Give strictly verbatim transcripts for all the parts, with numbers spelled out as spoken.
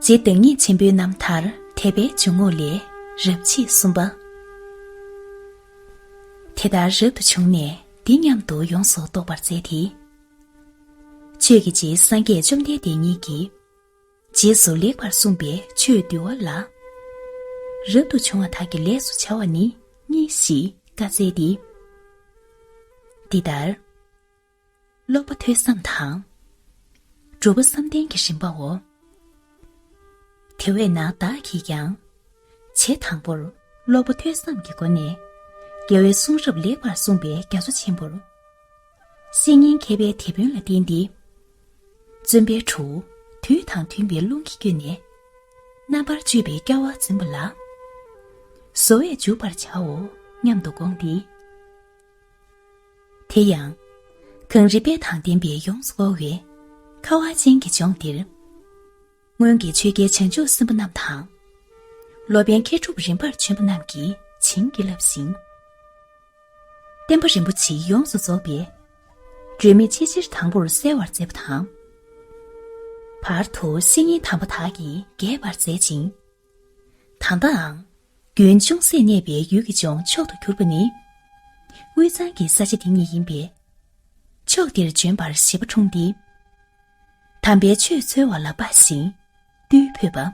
རྗེ་བདག་ཉིད་ཆེན་པོའི་རྣམ་ཐར་དད་པའི་འཇུག་ངོགས་ལས་རབ་བྱེད་གསུམ་པ། དེ་ལྟར་རབ་ཏུ་བྱུང་ནས་འདི་སྙམ་དུ་ཡོངས་སུ་རྟོག་པར་མཛད་དེ། ཆོས་ཀྱི་རྗེ་སངས་རྒྱས་བཅོམ་ལྡན་འདས་ཉིད་ཀྱིས། རྗེས་སུ་ལེགས་པར་གསུངས་པའི་ཆོས་འདུལ་བ་ལ། རབ་ཏུ་བྱུང་བ་དག་གི་ལས་སུ་བྱ་བ་ནི་གཉིས་ཤིག་བཀའ་སྩལ་ཏེ། འདི་ལྟར། ཀློག་པ་ཐོས་བསམ་དང་། སྒྲུབ་པ་བསམ་གཏན་གྱི་རིམ་པའོ། དེ་བས་ན་བདག་གིས་ཀྱང་། བྱེད་དང་པོར་ཀློག་པ་ཐོས་བསམ་གྱི་སྒོ་ནས། རྒྱལ་བའི་གསུང་རབ་ལེགས་པར་གསུངས་པའི་རྒྱ་མཚོ་ཆེན་པོར། བཤེས་གཉེན་མཁས་པའི་དེད་དཔོན་ལ་བརྟེན་ཏེ། བརྩོན་པའི་གྲོགས་དུས་དང་མཐུན་པའི་རླུང་གིས་བསྐྱོད་ནས། རྣམ་པར་དཔྱོད་པའི་སྐྱ་བ་འཛིན་པ་ལ། གཟོ་བས་འཇུག་པར་བྱའོ་སྙམ་དུ་དགོངས་ཏེ། དེ་ཡང་། གངས་རི་དཔལ་དང་ལྡན་པའི་ཡོངས་སུ་བསྐོར་བའི་ཁ་བ་ཅན་གྱི་ལྗོངས་འདིར། སྔོན་གྱི་ཆོས་རྒྱལ་བྱང་ཆུབ་སེམས་དཔའ་རྣམས་དང་། སློབ་དཔོན་མཁས་གྲུབ་རིམ་པར་བྱོན་པ་རྣམས་ཀྱིས་བྱིན་གྱིས་བརླབས་ཤིང་། བསྟན་པ་རིན་པོ་ཆེ་ཡོངས་སུ་རྫོགས་པའི་སྒྲོན་མེ་ཆེས་ཆེར་དང་པོར་གསལ་བར་མཛད་པ་དང་། བར་དུ་བཤེས་གཉེན་དམ་པ་དག་གིས་རྒྱས་པར་མཛད་ཅིང་། ད་ལྟའང་། རྒྱུན་ཅུང་ཟད་གནས་པའི་ཡུལ་གྱི་ལྗོངས་མཆོག་ཏུ་གྱུར་པ་ནི། དབུས་གཙང་གི་ས་ཆ་འདི་ཉིད་ཡིན་པས། ཕྱོགས་འདིར་བྱོན་པར་ཞེད་པ་འཁྲུངས་ཏེ། དམ་པའི་ཆོས་འཚོལ་བ་ལ་དཔའ་ཞིང་བཏུལ་ཕོད་པ།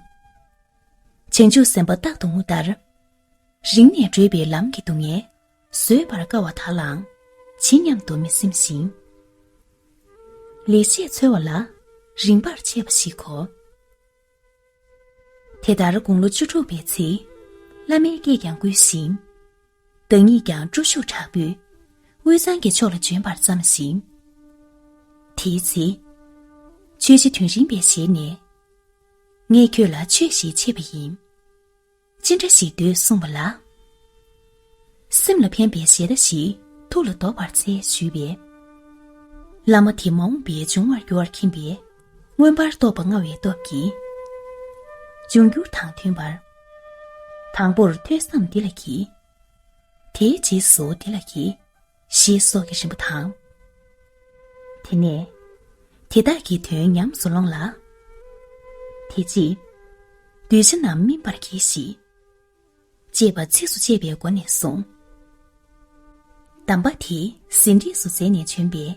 བྱང་ཆུབ་སེམས་དཔའ་རྟག་ཏུ་ངུ་ལྟར། རིང་ནས་བགྲོད་པའི་ལམ་གྱི་སྡུག་བསྔལ་བཟོད་པར་དཀའ་བ་དག་ལའང་ཇི་སྙམ་དུ་མི་སེམས་ཤིང་། ལེགས་བཤད་འཚོལ་བ་ལ་རིམ་པར་ཆས་པ་ཞིག་གོ། དེ་ལྟར་དགུང་ལོ་བཅུ་དྲུག་པའི་ཚེ། བླ་མའི་བཀས་ཀྱང་བསྐུལ་ཞིང་། བདག་ཉིད་ཀྱང་སྤྲོ་ཤུགས་དྲག་པོས་དབུས་གཙང་གི་ཕྱོགས་ལ་བྱོན་པར་བརྩམས་ཤིང་། དེའི་ཚེ། ཆོས་རྗེ་དོན་རིན་པའི་ཞལ་ནས། ངས་ཁྱོད་ལ་ཆོས་ཤིག་འཆད་པ་ཡིན། ཅི་འདྲ་ཞིག་འདོད་གསུངས་པ་ལ། སེམས་ལ་ཕན་པའི་ཞལ་ཏ་ཞིག་ཐུགས་ལ་འདོགས་པར་འཚལ་ཞུས་པས། བླ་མ་དེ་མ་འོངས་པའི་འབྱུང་བར་འགྱུར་བར་མཁྱེན་པས། མངོན་པར་རྟོགས་པ་མངའ་བའི་སྟོབས་ཀྱིས། འབྱུང་འགྱུར་དང་མཐུན་པར། དང་པོར་ཐོས་བསམ་འདི་ལ་གྱིས། དེའི་རྗེས་སུ་འདི་ལ་གྱིས། ཞེས་སོགས་ཀྱི་རིམ་པ་དང་། དེ་ནས། དེ་དག་གི་དོན་ཉམས་སུ་ལོངས་ལ། དེ་རྗེས། གདུལ་བྱ་རྣམས་སྨིན་པར་གྱིས་ཤིག་ཅེས་པ་ཚིགས་སུ་བཅད་པའི་སྒོ་ནས་གསུངས། གདམས་པ་དེ་ཟིན་བྲིས་སུ་མཛད་ནས་བྱོན་པས།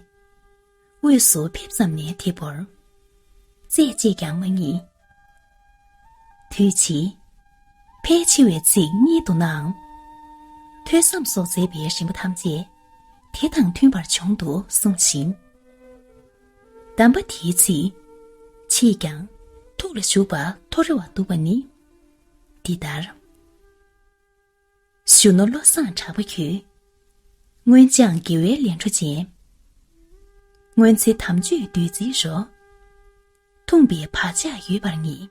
དབུས་སུ་ཕེབས་ཙམ་ནས་དེ་བོར། རྩད་གཅིག་ཀྱང་མ་རྙེད། དུས་ཕྱིས། ཕལ་ཆེ་བའི་ཚིག་རྙེད་འདུག་ནའང་། ཐོས་བསམ་སོགས་མཛད་པའི་རིམ་པ་ཐམས་ཅད་དེ་དང་མཐུན་པར་བྱུང་འདུག་གསུངས་ཤིང་། གདམས་པ་དེའི་ཚིག་ཕྱིས་ཀྱང་ཐུགས་ལ་ཞུགས་པ་ཐོ་རེ་བ་འདུག་པ་ནི། འདི་ལྟར། གཞོན་ནུ་བློ་བཟང་གྲགས་པ་ཁྱོད། སྔོན་སྦྱངས་དགེ་བའི་ལས་འཕྲོ་ཅན། སྔོན་ཚེ་དམ་ཆོས་བདུད་རྩིའི་རོ། འཐུངས་པའི་བག་ཆགས་ཡོད་པར་ངེས།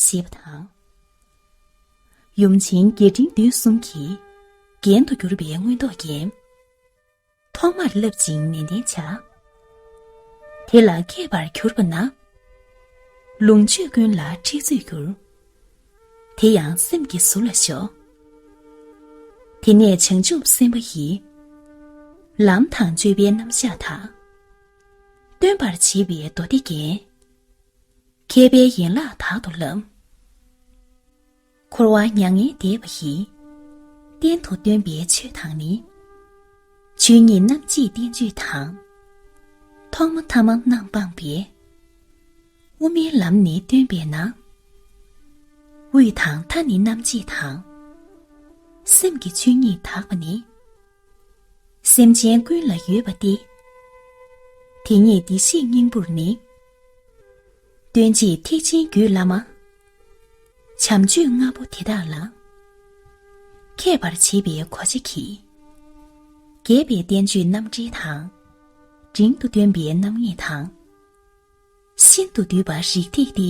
ཞེས་པ་དང་། ཡུམ་ཆེན་རྒྱས་འབྲིང་བདུན་གསུམ་གྱིས། རྒྱན་དུ་གྱུར་པའི་མངོན་རྟོགས་རྒྱན། ཐོག་མར་བསླབ་ཅིང་ནན་ཏན་བྱ། དེ་ལ་མཁས་པར་གྱུར་པ་ན། ལོངས་སྤྱོད་ཀུན་ལ་མཁྲེགས་འཛུད་འགྱུར། དེ་ཡང་སེམས་ཀྱི་ཟུར་ལ་ཞོག་དེ་ནས་བྱང་ཆུབ་སེམས་དཔའ་ཡི། ལམ་དང་སྤྱོད་པའི་རྣམ་གཞག་དག་སྟོན་པར་བྱེད་པའི་མདོ་སྡེ་རྒྱན། མཁས་པའི་ཡན་ལག་དག་ཏུ་བསླབ། འཁོར་བ་མྱ་ངན་འདས་པ་ཡི། གཏན་དུ་སྟོན་པའི་ཆོས་དང་ནི། ཆོས་ཉིད་རྣམ་འབྱེད་བསྟན་བཅོས་དང་། ཐོག་མ་ཐ་མ་རྣམ་སྤངས་པའི། དབུ་མའི་ལམ་ནི་སྟོན་པས་ན། དབུས་དང་མཐའ་ནི་རྣམ་འབྱེད་དང་། སེམས་ཀྱི་ཆོས་ཉིད་དག་པ་ནི། སེམས་ཅན་ཀུན་ལ་ཡོད་པ་སྟེ། དེ་ཉིད་བདེ་གཤེགས་སྙིང་པོར་ནི། སྟོན་བྱེད་ཐེག་ཆེན་རྒྱུད་བླ་མ། བྱམས་ཆོས་ལྔ་པོ་དེ་དག་ལ། མཁས་པར་བྱེད་པའི་གོ་ཆ་གིས། རྒྱས་པའི་བསྟན་བཅོས་རྣམ་འགྲེལ་དང་། འབྲིང་དུ་སྟོན་པའི་རྣམ་ངེས་དང་། ཤིན་ཏུ་བསྡུས་པ་རིགས་ཐིགས་ཏེ།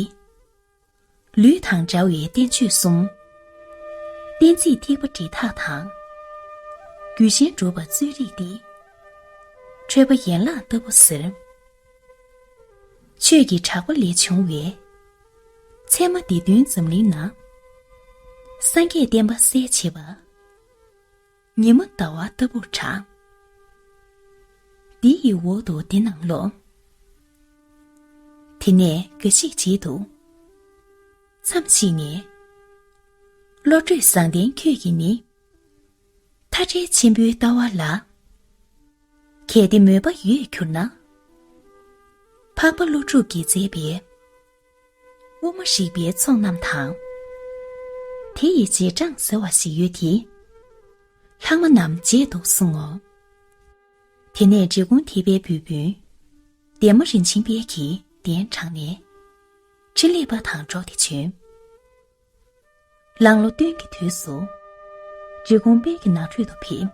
ལུས་དང་འདྲ་བའི་བསྟན་བཅོས་གསུམ། གཏན་ཚིགས་ཐེག་པ་འབྲེལ་ཐག་དང་། རྒྱུད་གཞན་སྒྲུབ་པ་རྩོད་རིགས་ཏེ། འཕྲོས་པ་ཡན་ལག་ལྟ་བུ་ཟེར། ཆོས་ཀྱི་གྲགས་པ་ལས་བྱུང་བའི། ཚད་མ་སྡེ་བདུན་འཛམ་གླིང་ན། སངས་རྒྱས་བསྟན་པ་གསལ་བྱེད་པ། ཉི་མ་ཟླ་བ་ལྟ་བུར་གྲགས། འདི་ཡི་འོག་ཏུ་འདི་རྣམས་ཀློག་དེ་ནས་འགའ་ཞིག་བྱེད་དུ། མཚམས་ཤིག་ནས། བློ་གྲོས་བཟང་ལྡན་ཁྱོད་ཀྱིས་ནི། མཐའ་བྲལ་ཆེན་པོའི་ལྟ་བ་ལ། གལ་ཏེ་མོས་པ་ཡོད་གྱུར་ན། འཕགས་པ་ཀླུ་སྒྲུབ་ཀྱིས་མཛད་པའི། དབུ་མ་རིག་པའི་ཚོགས་རྣམས་དང་། དེ་ཡི་རྗེས་འབྲང་ཟེར་བ་ཞིག་ཡོད་དེ། ལྷག་མ་རྣམས་རྗེས་འདུག་གསུང་ངོ་། དེ་ནས་འབྲི་གུང་ཐེག་པའི་བུ་སྤུན། འདན་མ་རིན་ཆེན་དཔལ་གྱིས་གདན་དྲངས་ནས། ཕྲིན་ལས་པ་དང་འགྲོགས་ཏེ་བྱོན། གླང་ལོ་སྟོན་གྱི་དུས་སུ། འབྲི་གུང་དཔལ་གྱི་ནང་ཁྲོད་དུ་ཕེབས།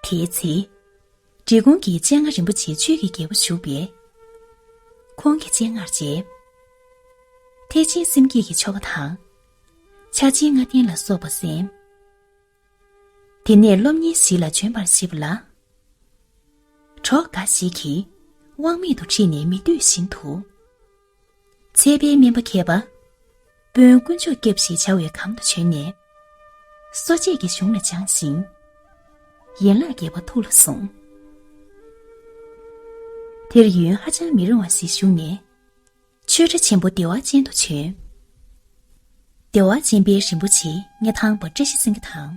དེའི་ཚེ། འབྲི་གུང་གི་སྤྱན་སྔར་རིན་པོ་ཆེ་ཆོས་ཀྱི་རྒྱལ་པོ་བཞུགས་པས། ཁོང་གི་སྤྱན་སྔར་མཇལ། ཐེག་ཆེན་སེམས་བསྐྱེད་ཀྱི་ཆོ་ག་དང་། ཕྱག་ཆེན་ལྔ་ལྡན་ལ་སོགས་པ་གསན། དེ་ནས་སློབ་གཉེར་ཞིག་ལ་བྱོན་པར་བྱེད་པ་ལ། གྲོགས་འགའ་ཞིག་གིས་དབང་མེད་དུ་ཁྲིད་ནས་མི་འདོད་བཞིན་དུ། ཚད་པའི་སྨན་པ་མཁས་པ། དཔོན་དཀོན་མཆོག་སྐྱབས་ཞེས་བྱ་བའི་གམ་དུ་བྱོན་ནས། གསོ་དཔྱད་ཀྱི་གཞུང་ལ་སྦྱངས་ཤིང་། ཡན་ལག་བརྒྱད་པ་ཐུགས་ལ་བཟུང་། དེར་ཡུན་ཧ་ཅང་མི་རིང་བ་ཞིག་བཞུགས་ནས། ཆོས་གྲྭ་ཆེན་པོ་བདེ་བ་ཅན་དུ་བྱོན། བདེ་བ་ཅན་པའི་རིན་པོ་ཆེ་ངེས་དང་པོ་བཀྲ་ཤིས་སེང་གེ་དང་།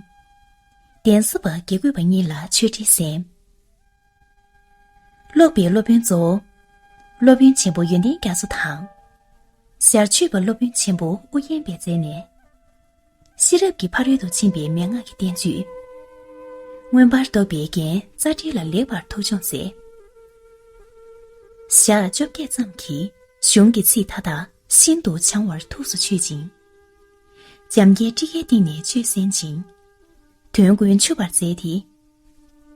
གདན་ས་པ་དགེ་བསྐོས་པ་གཉིས་ལ་ཆོས་འབྲེལ་གསན། ཀློག་པའི་སློབ་དཔོན་གཙོ་བོ། སློབ་དཔོན་ཆེན་པོ་ཡོན་ཏན་རྒྱ་མཚོ་དང་། ཞར་ཆོས་པ་སློབ་དཔོན་ཆེན་པོ་ཨུ་རྒྱན་པས་མཛད་ནས། ཤེས་རབ་ཀྱི་ཕ་རོལ་ཏུ་ཕྱིན་པའི་མན་ངག་གི་བསྟན་བཅོས། མངོན་པར་རྟོགས་པའི་རྒྱན་རྩ་འགྲེལ་ལ་ལེགས་པར་ཐུགས་སྦྱོང་མཛད། ཞག་བཅོ་བརྒྱད་ཙམ་གྱིས་གཞུང་གི་ཚིག་མཐའ་དག་ཤིན་ཏུ་བྱང་བར་ཐུགས་སུ་ཆུད་ཅིང་། འཇམ་མགོན་ཁྲི་ཀའི་སྟེང་ནས་ཆོས་གསན་ཅིང་། དོན་ཀུན་ཆུད་པར་མཛད་དེ།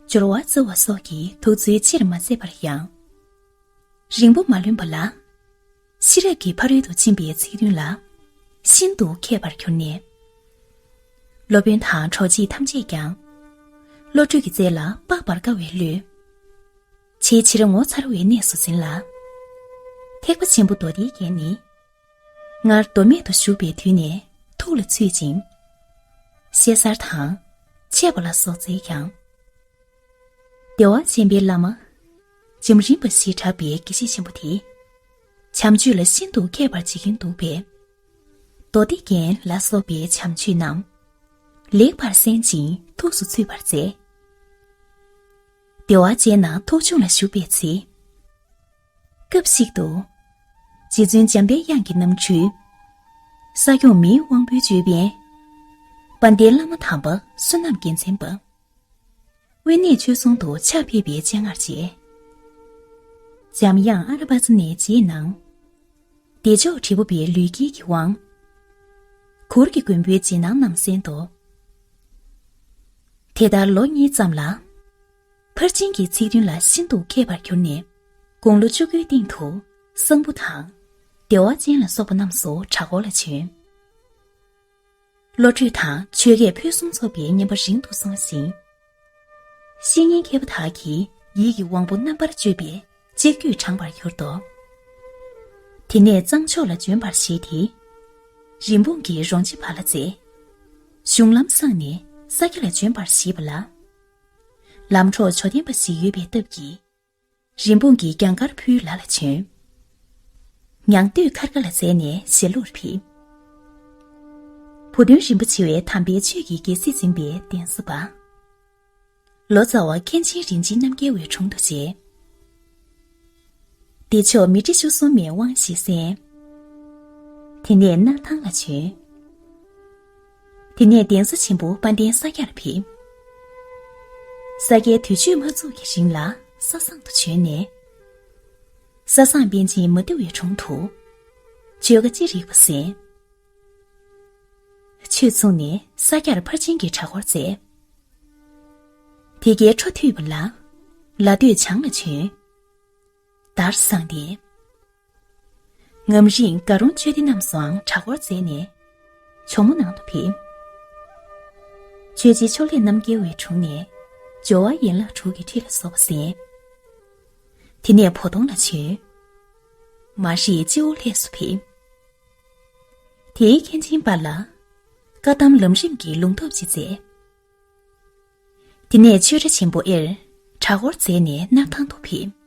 སྦྱོར་བ་བཙལ་བ་སོགས་ཀྱི་ཐུགས་ཚུལ་ཆེར་མ་མཛད་པར་ཡང་། རིང་པོ་མ་ལོན་པ་ལ། ཤེས་རབ་ཀྱི་ཕ་རོལ་ཏུ་ཕྱིན་པའི་ཚིག་དོན་ལ་ཤིན་ཏུ་མཁས་པར་གྱུར་ནས། སློབ་དཔོན་དང་གྲོགས་མཆེད་ཐམས་ཅད་ཀྱང་། བློ་གྲོས་ཀྱི་རྩལ་ལ་དཔག་པར་དཀའ་བའི་བློས། ཆེས་ཆེར་ངོ་མཚར་བའི་གནས་སུ་འཛིན་ལ། ཐེག་པ་ཆེན་པོ་མདོ་སྡེའི་རྒྱན་ནི། སྔར་མདོ་སྨད་དུ་བཞུགས་པའི་དུས་ནས་ཐུགས་ལ་ཚུད་ཅིང་། ཤེས་གསར་དང་འཆད་པ་ལ་སོགས་མཛད་ཀྱང་། བདེ་བ་ཆེན་པོའི་བླ་མ། འཇམ་རིན་པ་ཞེས་གྲགས་པའི་དགེ་བཤེས་ཆེན་པོ་དེ། བྱམས་ཆོས་ལ་ཤིན་ཏུ་མཁས་པར་བྱེད་ཀྱིན་འདུག་པས། མདོ་སྡེ་རྒྱན་ལ་སོགས་པའི་བྱམས་ཆོས་རྣམས། ལེགས་པར་གསན་ཅིང་ཐུགས་སུ་ཚུད་པར་མཛད། བདེ་བ་ཅན་ན་ཐུགས་སྦྱོང་ལ་ཞུགས་པའི་ཚེ། སྐབས་ཤིག་ཏུ། རྗེ་བཙུན་འཇམ་པའི་དབྱངས་ཀྱི་རྣམ་འཕྲུལ། ས་སྐྱོང་མིའི་དབང་པོའི་ཅོད་པན། དཔལ་ལྡན་བླ་མ་དམ་པ་བསོད་ནམས་རྒྱལ་མཚན་པ། དབེན་གནས་ཆོས་སྲུང་དུ་ཕྱག་ཕེབས་པའི་སྤྱན་སྔར་མཇལ། འཇམ་དབྱངས་ཨ་ར་པ་ཙ་ནའི་རྗེས་གནང་། བདེ་མཆོག་དྲིལ་བུ་པའི་ལུས་དཀྱིལ་གྱི་དབང་། གུར་གྱི་མགོན་པོའི་རྗེས་གནང་རྣམས་གསན་ཏོ། དེ་ལྟར་ལོ་གཉིས་ཙམ་ལ། ཕར་ཕྱིན་གྱི་ཚིག་དོན་ལ་ཤིན་ཏུ་མཁས་པར་གྱུར་ནས། དགུང་ལོ་བཅུ་དགུའི་སྟེང་དུ་གསང་ཕུ་དང་། བདེ་བ་ཅན་ལ་སོགས་པ་རྣམས་སུ་གྲྭ་སྐོར་ལ་བྱོན། བློ་གྲོས་དང་ཆོས་སྐད་ཕུན་སུམ་ཚོགས་པའི་སྙན་པ་རིང་དུ་སོང་ཞིང་། བཤེས་གཉེན་མཁས་པ་དག་གིས་ཡིད་ཀྱི་དབང་པོ་རྣམ་པར་དཔྱོད་པའི་གཅིག་བརྒྱུད་དྲངས་པར་གྱུར་ཏོ། དེ་ནས་གཙང་ཕྱོགས་ལ་བྱོན་པར་བཞེད་དེ། རིན་སྤུངས་ཀྱི་རོང་ཆེ་བར་ལ་མཛད། གཞུང་ལམ་སངས་ནས་ས་སྐྱ་ལ་བྱོན་པར་བཞེད་པ་ལ། ལམ་གྲོགས་ཇོ་བསྟན་པ་ཞིག་ཡོད་པའི་སྟབས་ཀྱིས། རིན་སྤུངས་ཀྱིས་གྱང་དཀར་ཕུའི་ལ་ལ་བྱོན། ཉང་སྟོད་མཁར་དཀར་ལ་མཛད་ནས་ཞལ་ལུར་ཕེབས། བུ་སྟོན་རིན་པོ་ཆེ་བས་དམ་པའི་ཆོས་ཀྱི་རྒྱལ་སྲིད་འཛིན་པའི་གདན་ས་པ། ལོ་ཙཱ་བ་མཁན་ཆེན་རིན་ཆེན་རྣམ་རྒྱལ་བའི་དྲུང་དུ་བཅར། བདེ་མཆོག་མཻ་ཏྲི་ཤོ་སྲུང་མའི་དབང་ཞིག་གསན། དེ་ནས་སྣར་ཐང་ལ་བྱོན། དེ་ནས་གདན་ས་ཆེན་པོ་དཔལ་ལྡན་ས་སྐྱར་ཕེབས། ས་སྐྱའི་དུས་མཆོད་མ་ཚུགས་ཀྱི་རིང་ལ་ས་བསང་དུ་བྱོན་ནས། ས་བསང་པཎ་ཆེན་མ་ཏི་བའི་དྲུང་དུ་ཆོས་བཀའ་ཅི་རིགས་པ་གསན། ཆོས་ཚུགས་ནས་ས་སྐྱར་ཕར་ཕྱིན་གྱི་གྲྭ་སྐོར་མཛད། དེ་གའི་འཕྲོ་མཐུད་པ་ལ། ལ་སྟོད་བྱང་ལ་བྱོན། དར་བསང་ལྡན། ངམ་རིང་དགའ་རོང་ཆོས་སྡེ་རྣམས་སུའང་གྲྭ་སྐོར་མཛད་ནས། ཇོ་མོ་ནང་དུ་ཕེབས། ཆོས་རྗེ་ཕྱོགས་ལས་རྣམ་རྒྱལ་བའི་དྲུང་ནས་སྦྱོར་བ་ཡན་ལག་དྲུག་གི་ཁྲིད་ལ་སོགས་པ་གསན། དེ་ནས་བོ་དོང་ལ་བྱོན། མ་གཞི་སྤྱི་བོ་ལྷས་སུ་ཕེབས། དེའི་མཁན་ཆེན་པ་ལ་བཀའ་གདམས་ལམ་རིམ་གྱི་ལུང་སྟོན་ཅིག་མཛད། དེ་ནས་ཆོས་གྲྭ་ཆེན་པོ་ཨེར་གྲྭ་སྐོར་མཛད་ནས་སྣར་ཐང་དུ་ཕེབས།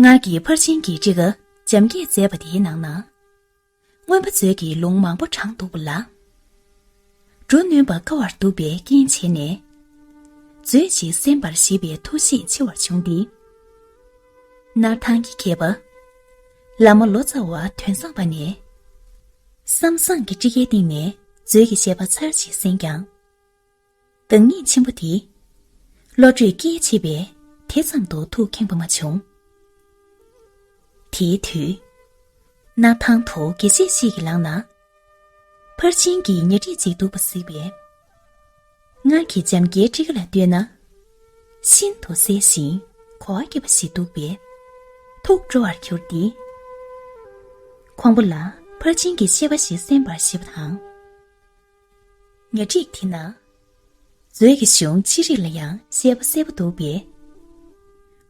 སྔར་གྱི་ཕར་ཕྱིན་གྱི་ཁྲིད་ཀ་འཇམ་སྐད་མཛད་པ་དེའི་ནང་ན། མངོན་པ་མཛོད་ཀྱིས་ལུང་མང་པོ་དྲངས་འདུག་པ་ལ། འགྲོ་ནུས་པ་དཀའ་བར་འདུག་པས་རྐྱེན་བྱས་ནས། མཛོད་ཅིག་གསན་པར་ཞེས་པའི་ཐུགས་བཞེད་ཆེ་བར་བྱུང་སྟེ། སྣར་ཐང་གི་མཁས་པ། བླ་མ་ལོ་ཙཱ་བ་དོན་བཟང་པ་ནས། བསམ་བཟང་གི་ཁྲིད་ཀའི་སྟེང་ནས་མཛོད་ཀྱི་བཤད་པ་ཚར་གཅིག་གསན་ཀྱང་། གདེང་ཉེན་ཆེན་པོ་དེ། བློ་གྲོས་བསྐྱེད་བྱས་པས་དེ་ཙམ་དུ་ཐུགས་ཁེངས་པ་མ་བྱུང་། དེའི་དུས། སྣར་ཐང་དུ་དགེ་བཤེས་ཤིག་གི་ལག་ན། ཕར་ཕྱིན་གྱི་ཉ་སྒྲིག་ཅིག་འདུག་པ་གཟིགས་པས། སྔར་གྱི་འཇམ་དཀར་ཁྲིད་ཀ་ལ་ལྟོས་ན། ཤིན་ཏུ་གསལ་ཞིང་གོ་བ་སྐྱིད་པ་ཞིག་འདུག་པས། ཐུགས་སྤྲོ་བར་གྱུར་ཏེ། ཁོང་པོ་ལ་ཕར་ཕྱིན་གྱི་བཤད་པ་ཞིག་གསན་པར་ཞུས་པ་དང་། ཉ་སྒྲིག་དེ་ན། མཛོད་ཀྱི་གཞུང་ཅི་རིགས་ལ་ཡང་བཤད་པ་གསལ་པོ་འདུག་པས།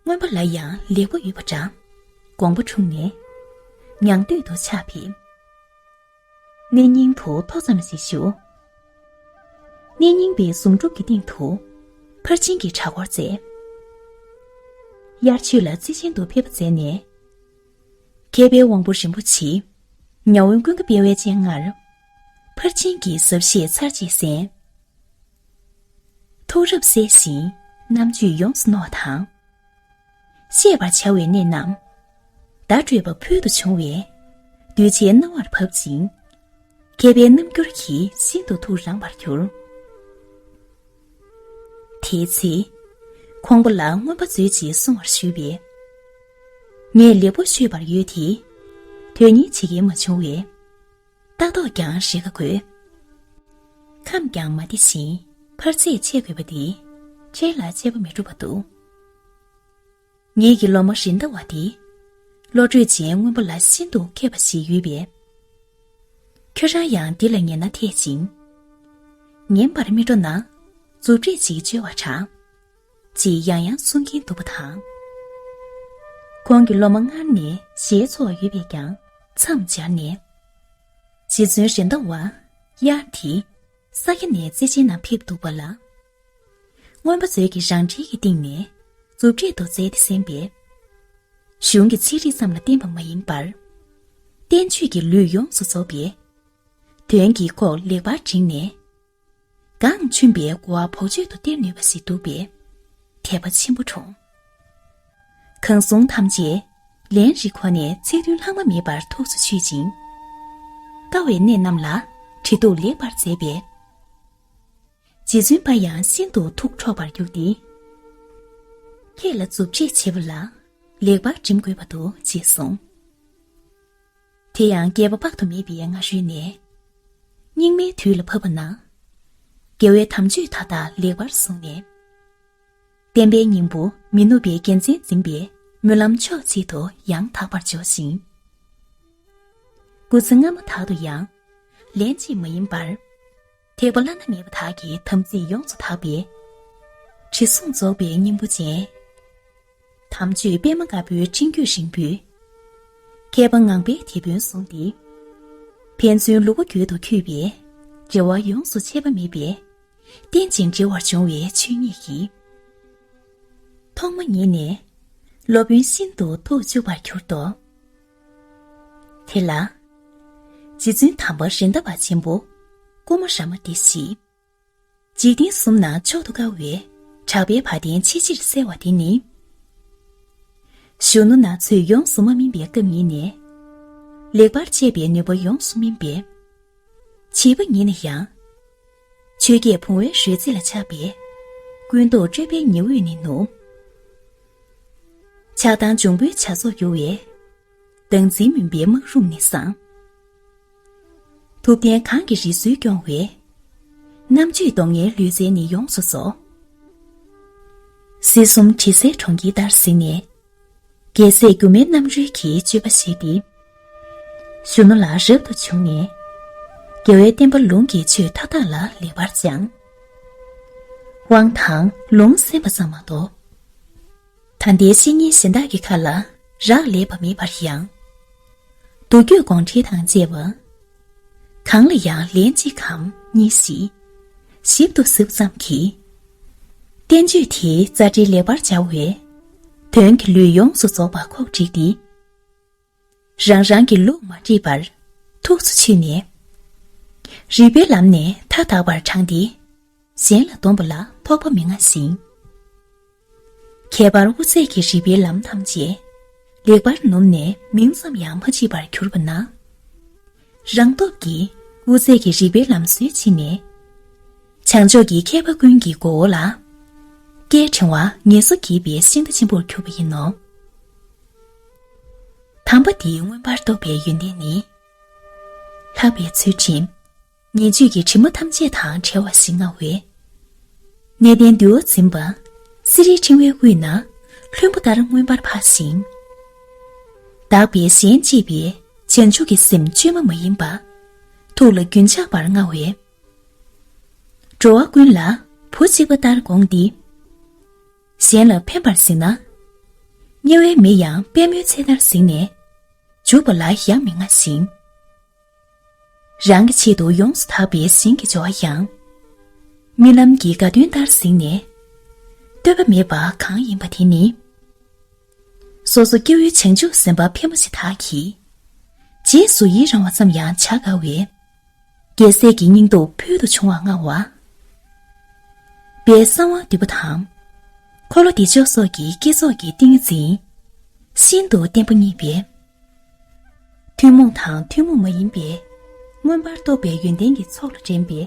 མངོན་པ་ལ་ཡང་ལེགས་པོ་ཡོད་པ་འདྲ། དགོངས་པ་འཁྲུངས་ནས། ཉང་སྟོད་དུ་ཕྱག་ཕེབས། གནས་རྙིང་དུ་ཐོ་ཙམ་ཞིག་བཞུགས། གནས་རྙིང་པའི་གཟུངས་སྒྲུབ་ཀྱི་སྟེང་དུ། ཕར་ཕྱིན་གྱི་གྲྭ་སྐོར་མཛད། དབྱར་ཆོས་ལ་རྩིས་ཆེན་དུ་ཕེབས་པ་མཛད་ནས། མཁས་པའི་དབང་པོ་རིན་པོ་ཆེ། ཉ་དབོན་ཀུན་དགའ་དཔལ་བའི་སྤྱན་སྔར། ཕར་ཕྱིན་གྱི་ཟབ་བཤད་ཚར་གཅིག་གསན། ཐུགས་རབ་གསལ་ཞིང་རྣམ་དཔྱོད་ཡོངས་སུ་རྣོ་བ་དང་། བཤད་པར་བྱ་བའི་གནད་རྣམས། བརྡ་སྤྲོད་པ་ཕུལ་དུ་བྱུང་བས། གདུལ་བྱའི་རྣ་བར་བབས་ཤིང་། མཁས་པའི་རྣམ་འགྱུར་གྱིས་ཤིན་ཏུ་ཐུགས་རངས་པར་གྱུར། དེའི་ཚེ། ཁོང་པོ་ལ་མངོན་པ་མཛོད་ཅིག་གསུང་བར་ཞུས་པས། ངས་ལེགས་པོ་ཤོད་པར་ཡོད་དེ། དོན་གཉེར་བྱེད་མཁན་མ་བྱུང་བས། ལྟ་རྟོག་ཀྱང་རེ་ཁ་དགོས། ཁམས་ཀྱང་མ་བདེ་ཞིང་འཕར་ཚད་ཆེ་དགོས་པ་དེ། འཕྲལ་ལ་དཔྱད་པ་མི་འགྲུབ་པ་འདུག་ངེད་ཀྱི་སློབ་མ་རེད་མདའ་བ་དེ། བློ་གྲོས་ཅན་མངོན་པ་ལ་ཤིན་ཏུ་མཁས་པ་ཞིག་ཡོད་པས། ཁྱོད་རང་ཡང་འདི་ལ་ཉན་ན་འཐད་ཅིང་། ཉན་པར་མི་སྤྲོ་ན། མཛུབ་རེས་ཅིག་བཅོལ་བར་དྲག་ཅེས་ཡང་ཡང་གསུང་གིན་འདུག་པ་དང་། ཁོང་གི་སློབ་མ་སྔར་ནས་ཞེ་ཚོགས་ཡོད་པས་ཀྱང་མཚམས་སྦྱར་ནས། རྗེ་བཙུན་རེད་མདའ་བ་དབྱར་དེ་ས་སྐྱ་ནས་རྩེ་ཆེན་ནང་ཕེབས་འདུག་པ་ལ། མངོན་པ་མཛོད་ཀྱི་རང་འགྲེལ་གྱི་སྟེང་ནས་མཛུབ་རེས་དུ་མཛད་དེ་གསན་པས། གཞུང་གི་ཚིག་རིས་ཙམ་ལ་བརྟེན་པ་མ་ཡིན་པར། བསྟན་བཅོས་ཀྱི་ལུས་ཡོངས་སུ་རྫོགས་པས། དོན་གྱི་ཁོག་ལེགས་པར་བསྒྲིམས་ནས། གང་མཐུན་པའི་གོ་བ་བོགས་ཆོད་དུ་སྟེར་ནུས་པ་ཞིག་འདུག་པས། དད་པ་ཆེན་པོ་འཁྲུངས། གང་གསུང་ཐམས་ཅད་ལན་རེ་ཁོ་ནས་ཚིག་དོན་ལྷག་མ་མེད་པར་ཐུགས་སུ་ཆུད་ཅིང་། དཀའ་བའི་གནད་རྣམས་ལ་འབྲི་འདུག་ལེགས་པར་མཛད་པས། རྗེ་བཙུན་པ་ཡང་ཤིན་ཏུ་ཐུགས་འཕྲོག་པར་གྱུར་ཏེ། ཁྱེད་ལ་མཛུབ་རྗེས་བྱེད་པ་ལ་ལེགས་པར་འགྲིམ་དགོས་པ་འདུག་ཅེས་གསུངས། དེ་ཡང་བསྐལ་པ་དཔག་ཏུ་མེད་པའི་སྔ་ཤོས་ནས། སྙིགས་མའི་དུས་ལ་བབ་པ་ན། རྒྱལ་བའི་དམ་ཆོས་མཐའ་དག་ལེགས་པར་བསྲུངས་ནས། བསྟན་པའི་སྙིང་པོ་མི་ནུབ་པའི་རྒྱལ་མཚན་འཛིན་པའི་སྨོན་ལམ་ཕྱོགས་གཅིག་ཏུ་ཡང་དག་པར་འཇོག་ཅིང་། སྐུ་ཚེ་སྔ་མ་དག་ཏུ་ཡང་། ལན་གཅིག་མ་ཡིན་པར། ཐེག་པ་བླ་ན་མེད་པ་དག་གི་དམ་ཚིག་ཡོངས་སུ་དག་པའི། དྲི་བསུང་རྫོགས་པའི་སྙིང་པོ་ཅན། དམ་ཆོས་པད་མ་དཀར་པོའི་སྤྲིན་རྒྱུད་རིང་པོས། མཁས་པ་ངང་པའི་དེད་དཔོན་བཟུང་སྟེ། ཕན་ཚུན་ལུས་པོ་རྒྱུད་དུ་འཁྱུད་པའི། འབྲེལ་བ་ཡོངས་སུ་ཆད་པ་མེད་པའི། རྟེན་ཅིང་འབྲེལ་བར་འབྱུང་བའི་ཆོས་ཉིད་ཀྱིས། ཐོག་མ་ཉིད་ནས་སློབ་དཔོན་ཤིན་ཏུ་ཐུགས་གཅུགས་པར་གྱུར་ཏོ། དེ་ལ། རྗེ་བཙུན་དམ་པ་རེད་མདའ་བ་ཆེན་པོ་ཀུ་མ་ར་མ་སྟེ་བཞི། འཇིག་རྟེན་གསུམ་ན་མཆོག་ཏུ་དཀའ་བའི་གྲགས་པའི་བ་དན་ཆེས་ཆེར་གསལ་བ་དེ་ནི། གཞོན་ནུ་ན་ཚོད་ཡོངས་སུ་མ་སྨིན་པའི་སྐབས་ཉིད་ནས། ལེགས་པར་དཔྱད་པའི་ནུས་པ་ཡོངས་སུ་སྨིན་པས། བྱིས་པ་ཉིད་ནས་ཡང་། ཆོས་བརྒྱད་བུང་བའི་རོལ་རྩེད་ལ་ཆགས་པས། ཀུན་རྟོག་སྤྲོས་པའི་ཉི་འོད་ནི་ནུབ། ཆགས་སྡང་འབྱུང་པོའི་བྱ་ཚོགས་རྒྱུ་བས། སྡང་འཛིན་མུན་པའི་སྨག་རུམ་ནི་སངས། ཐུབ་བསྟན་གང་གིས་རི་སུལ་སྐྱོང་བའི། རྣམ་དཔྱོད་གདོང་ལྔའི་ལུས་རྩལ་ནི་ཡོངས་སུ་རྫོགས། སྲིད་གསུམ་དྲི་ཟའི་གྲོང་ཁྱེར་ལྟར་གཟིགས་ནས། རྒྱལ་སྲས་སྒྱུ་མའི་རྣམ་རོལ་གྱི་སྤྱོད་པ་ཞིག་སྟེ། གཞོན་ནུ་ལ་རབ་ཏུ་བྱུང་ནས། རྒྱལ་བའི་བསྟན་པ་ལུང་གི་ཆོས་མཐའ་དག་ལ་ལེགས་པར་སྦྱངས། དབང་དང་ལུང་གསན་པ་ཙམ་མ་གཏོགས། ད་ལྟའི་བཤེས་གཉེན་གཞན་དག་གི་ཁ་ལ་རག་ལས་པ་མེད་པར་ཡང་། མདོ་རྒྱུད་དགོངས་འགྲེལ་དང་བཅས་པ། གང་ལ་ཡང་ལན་གཅིག་གམ་གཉིས་ཤིག་ཞིབ་ཏུ་གཟིགས་ཙམ་གྱིས། བསྟན་བཅོས་དེའི་རྩ་འགྲེལ་ལེགས་པར་སྦྱར་བས། དོན་གྱི་ལུས་ཡོངས་སུ་རྫོགས་པ་ཁོག་བསྒྲིགས་ཏེ། རང་རང་གི་ལུགས་མ་འདྲེས་པར། ཐུགས་སུ་ཆུད་ནས། རིག་པའི་ལམ་ནས་མཐའ་དག་པར་དྲངས་ཏེ། གཞན་ལ་འདོམས་པ་ལ་ཕོག་པ་མི་མངའ་ཞིང་། ཁྱད་པར་དབུ་ཚད་ཀྱི་རིག་པའི་ལམ་ཐམས་ཅད་ལེགས་པར་ནུབ་ནས་མིང་ཙམ་ཡང་མ་མཆིས་པར་གྱུར་པ་ན། རང་སྟོབས་ཀྱིས་དབུ་ཚད་ཀྱི་རིག་པའི་ལམ་སྲོལ་ཕྱིན་ནས། བྱང་ཕྱོགས་ཀྱི་མཁས་པ་ཀུན་གྱི་མགོ་བོ་ལ། སྐད་ཕྲེང་བ་ངལ་གསོ་བགྱིས་པའི་ཤིང་རྟ་ཆེན་པོར་གྱུར་པ་ཡིན་ནོ། དམ་པ་འདིའི་མངོན་པར་རྟོགས་པའི་ཡོན་ཏན་ནི། ལྷག་པའི་ཚུལ་ཁྲིམས། ཉེས་སྤྱོད་ཀྱི་དྲི་མ་ཐམས་ཅད་དང་བྲལ་བ་ཞིག་མངའ་བས། གནས་བརྟན་འདུལ་བ་འཛིན་པ། གསེར་རིའི་ཕྲེང་བའི་དབུས་ན། ལྷུན་པོ་ལྟར་མངོན་པར་འཕགས་ཤིང་། དག་པའི་གཞན་གཅེས་པའི་བྱང་ཆུབ་ཀྱི་སེམས་བཅོས་མ་མ་ཡིན་པ། ཐུགས་ལ་རྒྱུན་ཆགས་པར་མངའ་བས། འགྲོ་བ་ཀུན་ལ་བུ་གཅིག་པ་ལྟར་དགོངས་ཏེ། གཞན་ལ་ཕན་པར་གཟིགས་ན། དམྱལ་བའི་མི་ཡང་པད་མོའི་ཚལ་ལྟར་གཟིགས་ནས། འཇུག་པ་ལ་ཡང་མི་མངའ་ཞིང་། རང་གི་ཆེད་དུ་ཡོངས་སུ་དག་པའི་ཞིང་གི་སྦྱོར་བ་ཡང་། རྨི་ལམ་གྱི་དགའ་སྟོན་ལྟར་གཟིགས་ནས། ལྟོས་པ་མེད་པ་གང་ཡིན་པ་དེ་ནི། སོ་སོ་སྐྱེ་བོའི་བྱང་ཆུབ་སེམས་དཔའ་ཕལ་མོ་ཆེ་དག་གིས། རྗེས་སུ་ཡི་རང་བ་ཙམ་ཡང་བྱ་དཀའ་བས། རྒྱལ་སྲས་ཀྱི་སྙིང་སྟོབས་ཕུལ་དུ་བྱུང་བ་མངའ་བ། པའི་གསང་བ་འདུས་པ་དང་། འཁོར་ལོ་བདེ་མཆོག་སོགས་ཀྱི་བསྐྱེད་རྫོགས་ཀྱི་ཏིང་ངེ་འཛིན། ཤིན་ཏུ་བརྟན་པོ་བརྙེས་པས། ཐུན་མོང་དང་ཐུན་མོང་མ་ཡིན་པའི། མངོན་པར་རྟོགས་པའི་ཡོན་ཏན་གྱི་ཚོགས་ལ་འགྲན་པའི་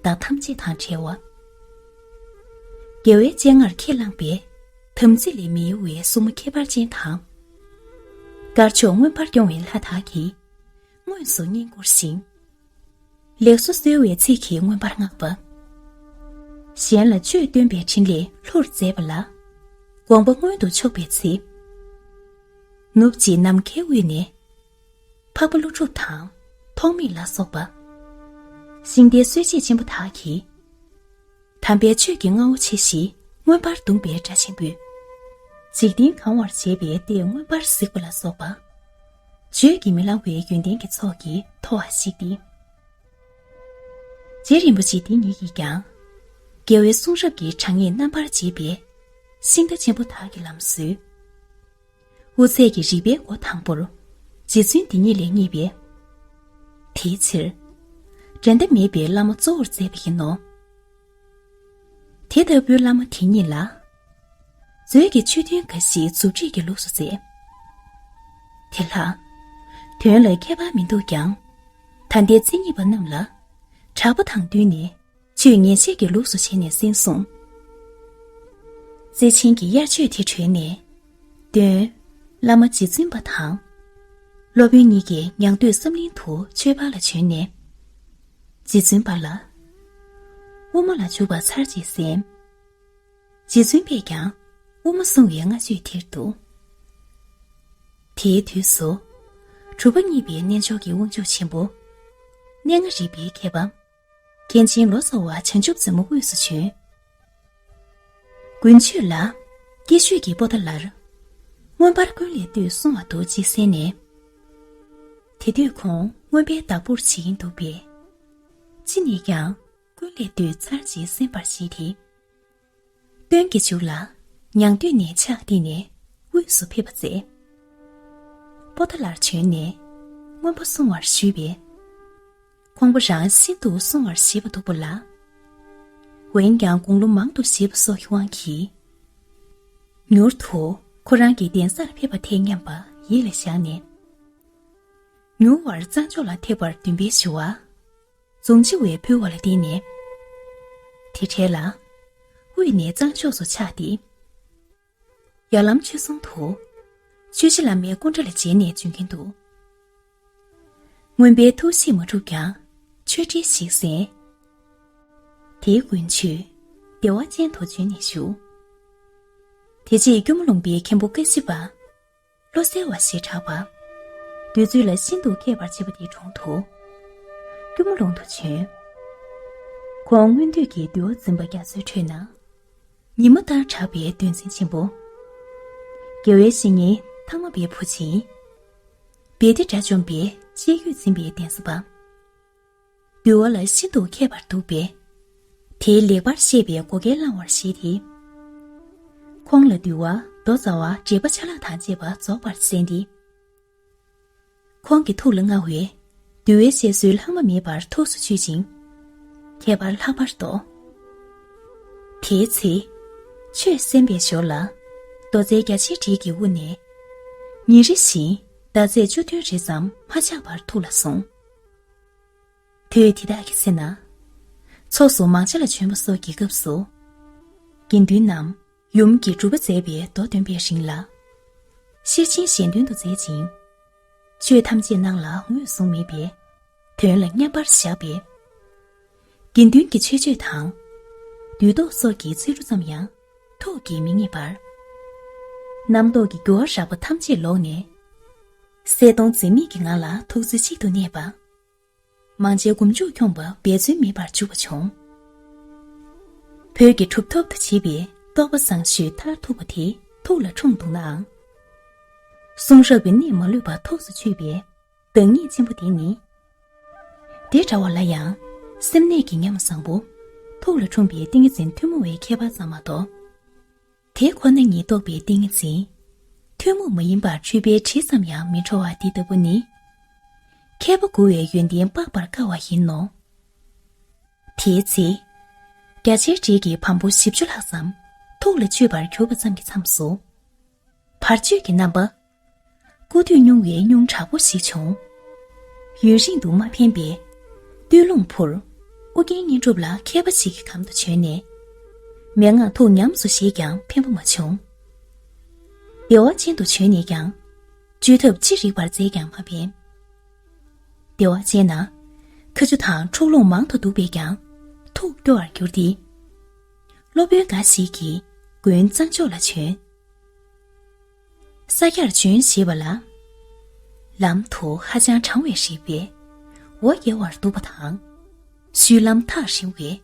བདག་ཐམས་ཅད་དང་བྲལ་བ། རྒྱལ་བའི་སྤྱན་སྔར་ཁས་བླངས་པའི། དམ་ཚིག་ལས་མི་གཡོ་བའི་གཟུགས་མོ་ཁྱད་པར་ཅན་དང་། དཀར་ཕྱོགས་མངོན་པར་སྐྱོང་བའི་ལྷ་དག་གིས། དངོས་སུ་བསྙེན་བཀུར་ཞིང་། ལེགས་སོ་གསོལ་བའི་ཚིག་གིས་མངོན་པར་བསྔགས་པ། གཞན་ལ་ཆོས་སྟོན་པའི་ཕྲིན་ལས་ལྷུར་མཛད་པ་ལ། དགོངས་པ་མངོན་དུ་ཕྱོགས་པའི་ཚེ། ནུབ་ཀྱི་ནམ་མཁའི་དབུས་ནས། འཕགས་པ་ཀླུ་སྒྲུབ་དང་ཐོགས་མེད་ལ་སོགས་པ། ཤིང་རྟའི་སྲོལ་འབྱེད་ཆེན་པོ་དག་གིས། དམ་པའི་ཆོས་ཀྱི་རྔ་བོ་ཆེ་ཞིག་མངོན་པར་བརྡུངས་པའི་སྒྲ་ཆེན་པོས། འཇིག་རྟེན་གང་བར་བྱེད་པའི་ལྟས་མངོན་པར་གཟིགས་པ་ལ་སོགས་པ། བརྗོད་ཀྱིས་མི་ལང་བའི་ཡོན་ཏན་གྱི་ཚོགས་ཀྱིས་མཐོ་བར་གཤེགས་ཏེ། རྗེ་རིན་པོ་ཆེ་འདི་ཉིད་ཀྱིས་ཀྱང་། རྒྱལ་བའི་གསུང་རབ་ཀྱི་གྲངས་ངེས་རྣམ་པར་འབྱེད་པའི། ཤིང་རྟ་ཆེན་པོ་དག་གི་ལམ་སྲོལ། དབུ་ཚད་ཀྱི་རིགས་པའི་སྒོ་དང་པོར། རྗེ་བཙུན་འདི་ཉིད་ལས་བརྙེས་པའི། དེའི་ཕྱིར། འགྲན་ཟླ་མེད་པའི་བླ་མ་གཙོ་བོར་མཛད་པ་ཡིན་ནོ། དེ་ལྟ་བུའི་བླ་མ་དེ་ཉིད་ལ། མཛོད་ཀྱི་ཆོས་ཐུན་འགའ་ཞིག་མཛུབ་ཁྲིད་ཀྱི་ལུགས་སུ་མཛད། དེ་ལྷག། དོན་ལ་ཁྱད་པར་མི་འདུག་ཀྱང་། ད་ལྟའི་མཚན་ཉིད་པ་རྣམས་ལ། གྲགས་པ་དང་བསྟུན་ནས། ཆོས་ཉན་བཤད་ཀྱི་ལུགས་སུ་བྱས་ནས་གསན་གསུངས། བརྩེ་ཆེན་གྱི་དབྱར་ཆོས་དེ་གྲོལ་ནས། འདོན། བླ་མ་རྗེ་བཙུན་པ་དང་། སློབ་དཔོན་གཉིས་ཀྱིས་ཉང་སྟོད་བསམ་གླིང་དུ་ཆོས་པར་ལ་བྱོན་ནས། རྗེ་བཙུན་པ་ལ། དབུ་མ་ལ་འཇུག་པ་ཚར་གཅིག་གསན། རྗེ་བཙུན་པས་ཀྱང་དབུ་མ་གསུང་བའི་སྔ་ཆོས་དེར་འདུག། དེའི་དུས་སུ། གྲུབ་པ་བརྙེས་པའི་རྣལ་འབྱོར་གྱི་དབང་ཕྱུག་ཆེན་པོ། གནས་ལྔ་རིག་པའི་མཁས་པ། མཁན་ཆེན་ལོ་ཙཱ་བ་བྱང་ཆུབ་རྩེ་མོ་དབུས་སུ་བྱོན། དགུན་ཆོས་ལ། སྐྱིད་ཤོད་ཀྱི་པོ་ཏཱ་ལར། མངོན་པར་ཀུན་ལས་བཏུས་གསུང་བ་འདུག་ཅེས་གསན་ནས། དེ་དུས་ཁོང་མངོན་པའི་བདག་པོར་བྱེད་ཀྱིན་འདུག་པས། ཅི་ནས་ཀྱང་ཀུན་ལས་བཏུས་ཚར་གཅིག་གསན་པར་བཞེད་དེ། སྟོན་གྱི་མཇུག་ལ། ཉང་སྟོད་ནས་ཕྱག་བཏེགས་ནས་དབུས་སུ་ཕེབས་པ་མཛད། པོ་ཏཱ་ལར་བྱོན་ནས། མངོན་པ་གསུང་བར་ཞུས་པས། ཁོང་པོ་རང་ཤིན་ཏུ་གསུང་བར་ཞེད་པ་འདུག་པ་ལ། འོན་ཀྱང་དགུང་ལོ་མང་དུ་བཞེས་པ་སོགས་ཀྱི་དབང་གིས། མྱུར་དུ་ཁོ་རང་གི་གདན་སར་ཕེབས་པ་ཐད་སྙམ་པ་ཡིད་ལ་བཞག་ནས། མྱུར་བར་གཙང་ཕྱོགས་ལ་ཐེགས་པར་འདུན་པའི་ཞུ་བ། རྫོང་སྤྱི་བས་ཕུལ་བ་ལ་བརྟེན་ནས། དེ་འཕྲལ་ལ། དབུས་ནས་གཙང་ཕྱོགས་སུ་ཆགས་ཏེ། ཡར་ལམ་ཆོས་རྫོང་དུ། ཆོས་རྗེ་བླ་མའི་སྐུ་འདྲ་ལ་མཇལ་ནས་བྱོན་གྱིན་འདུག། མངོན་པའི་ཐུགས་བཞེད་མ་གྲུབ་ཀྱང་ཆོས་འབྲེལ་ཞིག་གསན། དེའི་དགུན་ཆོས་བདེ་བ་ཅན་དུ་བྱོན་ནས་བཞུགས། དེ་རྗེས་སྐྱོར་མོ་ལུང་པའི་མཁན་པོ་ཀ་ཤི་པ། བློ་གསལ་བ་ཞེས་གྲགས་པ། བདུད་རྩི་ལ་ཤིན་ཏུ་མཁས་པར་བྱེད་པ་དེའི་དྲུང་དུ། སྐྱོར་མོ་ལུང་དུ་བྱོན། ཁོང་སྔོན་དུས་ཀྱི་འདུལ་བ་འཛིན་པ་རྒྱ་མཚོའི་ཁྲོད་ན། ཉི་མ་ལྟར་གྲགས་པའི་འདུལ་འཛིན་ཆེན་པོ། རྒྱལ་བའི་བཤེས་གཉེན་ཐང་མ་པའི་བུ་ཆེན། བེ་ཏི་དགྲ་བཅོམ་པའི་ཤེས་རྒྱུད་འཛིན་པའི་གདན་ས་པ། འདུལ་བ་ལ་ཤིན་ཏུ་མཁས་པར་འདུག་པས། དེའི་ལེགས་པར་བཤད་པའི་བགོ་སྐལ་བླང་བར་བཞེད་དེ། ཁོང་ལ་འདུལ་བ་མདོ་རྩ་བ་འགྲེལ་པ་ཆ་ལག་དང་བཅས་པ་རྫོགས་པར་གསན་ཏེ། ཁོང་གི་ཐུགས་ལ་མངའ་བའི་ འདུལ་བའི་བཤད་སྲོལ་ལྷག་མ་མེད་པར་ཐུགས་སུ་ཆུད་ཅིང་། ཁྱད་པར་ལྷག་པར་དུ། དེའི་ཚེ། ཆོས་གསན་པའི་ཞོར་ལ། མདོ་རྩའི་རྒྱ་ཆེར་བྲིས་ཀྱི་དབུ་ནས། ཉིན་རེ་བཞིན་ཟླ་ཚེས་བཅུ་བདུན་རེ་ཙམ་མ་ཆག་པར་ཐུགས་ལ་བཟུང་། དུས་དེ་དག་གི་ཚེ་ན། ཕྱོགས་སུ་མང་ཇ་ལ་བྱོན་པ་སོགས་ཀྱི་སྐབས་སུ། དགེ་འདུན་རྣམས་ཡུམ་གྱི་སྒྲུབ་པ་མཛད་པའི་མདོ་འདོན་པའི་རིང་ལ། ཤེར་ཕྱིན་གཞན་དོན་དུ་མཛད་ཅིང་། ཆོས་ཐམས་ཅད་སྣང་ལ་ངོས་བཟུང་མེད་པས། དོན་ལ་མཉམ་པར་བཞག་པས། དགེ་འདུན་གྱི་མཆོད་བརྗོད་དང་། བདུད་བཟློག་སོགས་ཀྱི་ཚིག་འབྲུ་ཙམ་ཡང་ཐུགས་ཀྱིས་མི་ངེས་པར། རྣམ་རྟོག་གི་རྒྱུ་བ་རགས་པ་ཐམས་ཅད་ལོག་ནས། གསལ་སྟོང་འཛིན་མེད་ཀྱི་ངང་ལ་ཐུགས་རྩེ་གཅིག་ཏུ་གནས་པ། མང་ཇའི་མགོ་མཇུག་འཁྱོངས་པ་འབད་བརྩོན་མེད་པར་འཇུག་པ་བྱུང་། བོད་ཀྱི་གྲུབ་ཐོབ་ཏུ་བྱེད་པའི་རྟོགས་པ་བཟང་ཤོས་མཐར་ཐུག་པ་དེ་ཐུགས་ལ་འཁྲུངས་འདུག་ནའང་། གསུང་རབ་ཀྱི་གནད་མ་ལུས་པ་ཐུགས་སུ་ཆུད་པའི་བདག་ཉིད་ཆེན་པོ་དེ་ནི། དེ་འདྲ་བ་ལ་ཡང་སེམས་གནས་ཀྱི་ཉམས་བཟང་པོ་ཐུགས་ལ་འཁྲུངས་པའི་ཏིང་ངེ་འཛིན་ཐུན་མོང་བའི་ཁྱད་པར་ཙམ་མ་གཏོགས། དེ་ཁོ་ན་ཉིད་རྟོགས་པའི་ཏིང་ངེ་འཛིན། ཐུན་མོང་མ་ཡིན་པར་འཁྲུལ་པའི་དྲི་ཙམ་ཡང་མི་བྲོ་བ་འདི་ལྟ་བུ་ནི། མཁས་པ་མགུ་བའི་ཡོན་ཏན་དཔག་པར་དཀའ་བ་ཡིན་ནོ། དེའི་ཚེ། རྒྱ་ཆེར་བྲིས་ཀྱི་བམ་པོ་བཞི་བཅུ་ལྷག་ཙམ་ཐུགས་ལ་ཆུད་པར་གྱུར་པ་ཙམ་གྱི་མཚམས་སུ། བར་གཅོད་ཀྱི་རྣམ་པ། སྐུ་དུས་སྙུང་བའི་སྙུང་དྲག་པོ་ཞིག་བྱུང་། ཡུན་རིང་དུ་མ་ཕན་པས། སྟོད་རླུང་འཕུར། ཨུ་རྒྱན་བསྙེན་སྒྲུབ་ལ་མཁས་པ་ཞིག་གི་གམ་དུ་བྱོན་ནས། མན་ངག་ཐུགས་ཉམས་སུ་བཞེས་ཀྱང་ཕན་པ་མ་བྱུང་། བདེ་བ་ཅན་དུ་བྱོན་ནས་ཀྱང་། བཅོས་ཐབས་ཅི་རིགས་པར་མཛད་ཀྱང་མ་ཕན། བདེ་བ་ཅན་ན། ཁ་ཆུ་དང་འཁྲུག་རླུང་མང་དུ་འདུག་པས་ཀྱང་། ཐུགས་སྐྱོ་བར་གྱུར་ཏེ། སློབ་དཔོན་འགའ་ཞིག་གིས་དགོན་གཙང་ཕྱོགས་ལ་བྱོན། ས་སྐྱར་བྱོན་ཞེས་པ་ལ། ལམ་དུ་ཧ་ཅང་གྲང་བས་རིག་པས། འོ་བརྒྱལ་བར་འདུག་པ་དང་། ཤུལ་ལམ་ཐག་རིང་བས།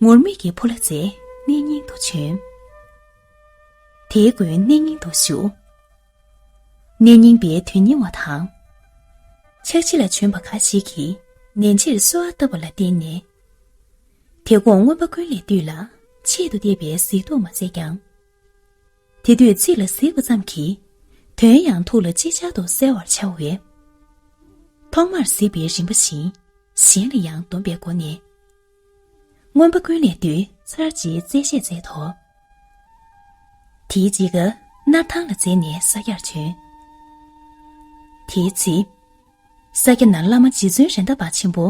ངུར་སྨྲིག་གི་ཕོ་ལྷ་རྩེའི་གནས་རྙིང་དུ་བྱོན། དེའི་དགོན་གནས་རྙིང་དུ་བཞུགས། གནས་རྙིང་པའི་དོན་གཉེར་བ་དང་། ཕྱག་ཕྱི་ལ་བྱོན་པ་ཁ་ཅིག་གིས་ནན་ཆེར་གསོལ་བ་བཏབ་པ་ལ་བརྟེན་ནས། དེ་དགོང་མངོན་པ་ཀུན་ལས་བཏུས་ལ་ཆེད་དུ་གཏད་པའི་གཟིགས་རྟོག་མ་མཛད་ཀྱང་། དེ་དུས་ཚིག་ལ་གཟིགས་པ་ཙམ་གྱིས། དོན་ཡང་ཐུགས་ལ་ཅིག་ཅར་དུ་གསལ་བར་འཆར་བས། ཐོག་མར་གཟིགས་པའི་རིམ་པ་བཞིན། གཞན་ལ་ཡང་འདོམས་པའི་སྒོ་ནས། མངོན་པ་ཀུན་ལས་བཏུས་ཚར་གཅིག་རྩད་བཤད་མཛད་དོ། དེའི་རྗེས་ཀ་སྣར་ཐང་ལ་འཛེགས་ནས་ས་སྐྱར་བྱོན། དེའི་ཚེ། ས་སྐྱ་ན་བླ་མ་རྗེ་བཙུན་རེད་མདའ་བ་ཆེན་པོ།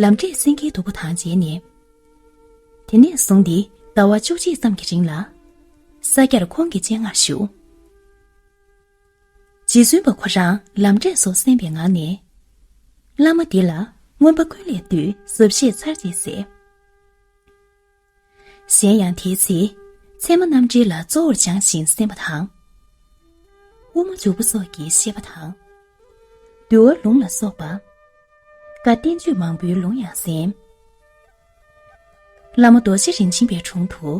ལམ་འབྲས་སེང་གེའི་སྡུག་པོ་དང་མཇལ་ནས། དེ་ནས་བཟུང་སྟེ་ཟླ་བ་བཅུ་གཅིག་ཙམ་གྱི་རིང་ལ། ས་སྐྱར་ཁོང་གི་སྤྱན་སྔར་བཞུགས། རྗེ་བཙུན་པ་ཁོ་རང་ལམ་འབྲས་སོགས་གསན་པའི་ངང་ནས། བླ་མ་འདི་ལ་མངོན་པ་ཀུན་ལས་བཏུས་ཟབ་བཤད་ཚར་གཅིག་གསན། གཞན་ཡང་དེའི་ཚེ། ཚད་མ་རྣམ་འགྲེལ་ལ་གཙོ་བོར་སྦྱངས་ཤིང་གསན་པ་དང་། དབུ་མ་འཇུག་པ་སོགས་ཀྱི་བཤད་པ་དང་། འདུལ་བ་ལུང་ལ་སོགས་པ། བཀའ་བསྟན་བཅོས་མང་པོའི་ལུང་ཡང་གསན། བླ་མ་རྡོ་རྗེ་རིན་ཆེན་པའི་དྲུང་དུ།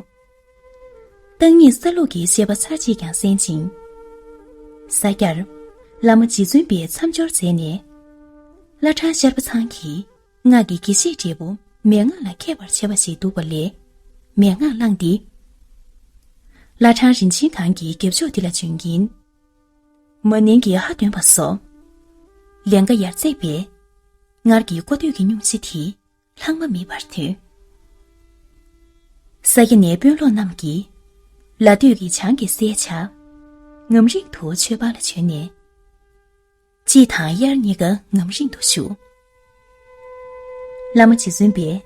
བརྟག་གཉིས་གསལ་ལུགས་ཀྱི་བཤད་པ་ཚར་གཅིག་ཀྱང་གསན་ཅིང་། ས་སྐྱར། བླ་མ་རྗེ་བཙུན་པའི་མཚམས་སྦྱོར་མཛད་ནས། བླ་བྲང་ཤར་པ་ཚང་གི་སྔགས་ཀྱི་དགེ་བཤེས་འབྲས་བུ་མན་ངག་ལ་མཁས་པར་བྱ་བ་ཞིག་འདུག་པ་ལས། མན་ངག་བླངས་ཏེ། བླ་བྲང་རིན་ཆེན་སྒང་གི་རྒྱབ་ཕྱོགས་འདི་ལ་བྱོན་གྱིན། མ་ནིང་གི་ཧ་འདོན་པ་སོགས། ལན་འགའ་ཡར་འཛེགས་པས། སྔར་གྱི་བཀའ་སྡོད་ཀྱི་སྙུང་གཞི་དེ། ལྷག་མ་མེད་པར་ཐོན། ས་སྐྱ་ནས་དཔོན་སློབ་རྣམས་ཀྱིས། ལ་སྟོད་ཀྱི་བྱང་གི་སའི་ཆ། ངམ་རིང་དུ་ཆོས་པ་ལ་བྱོན་ནས། དཔྱིད་དང་དབྱར་གཉིས་ཀ་ངམ་རིང་དུ་བཞུགས། བླ་མ་རྗེ་བཙུན་པས།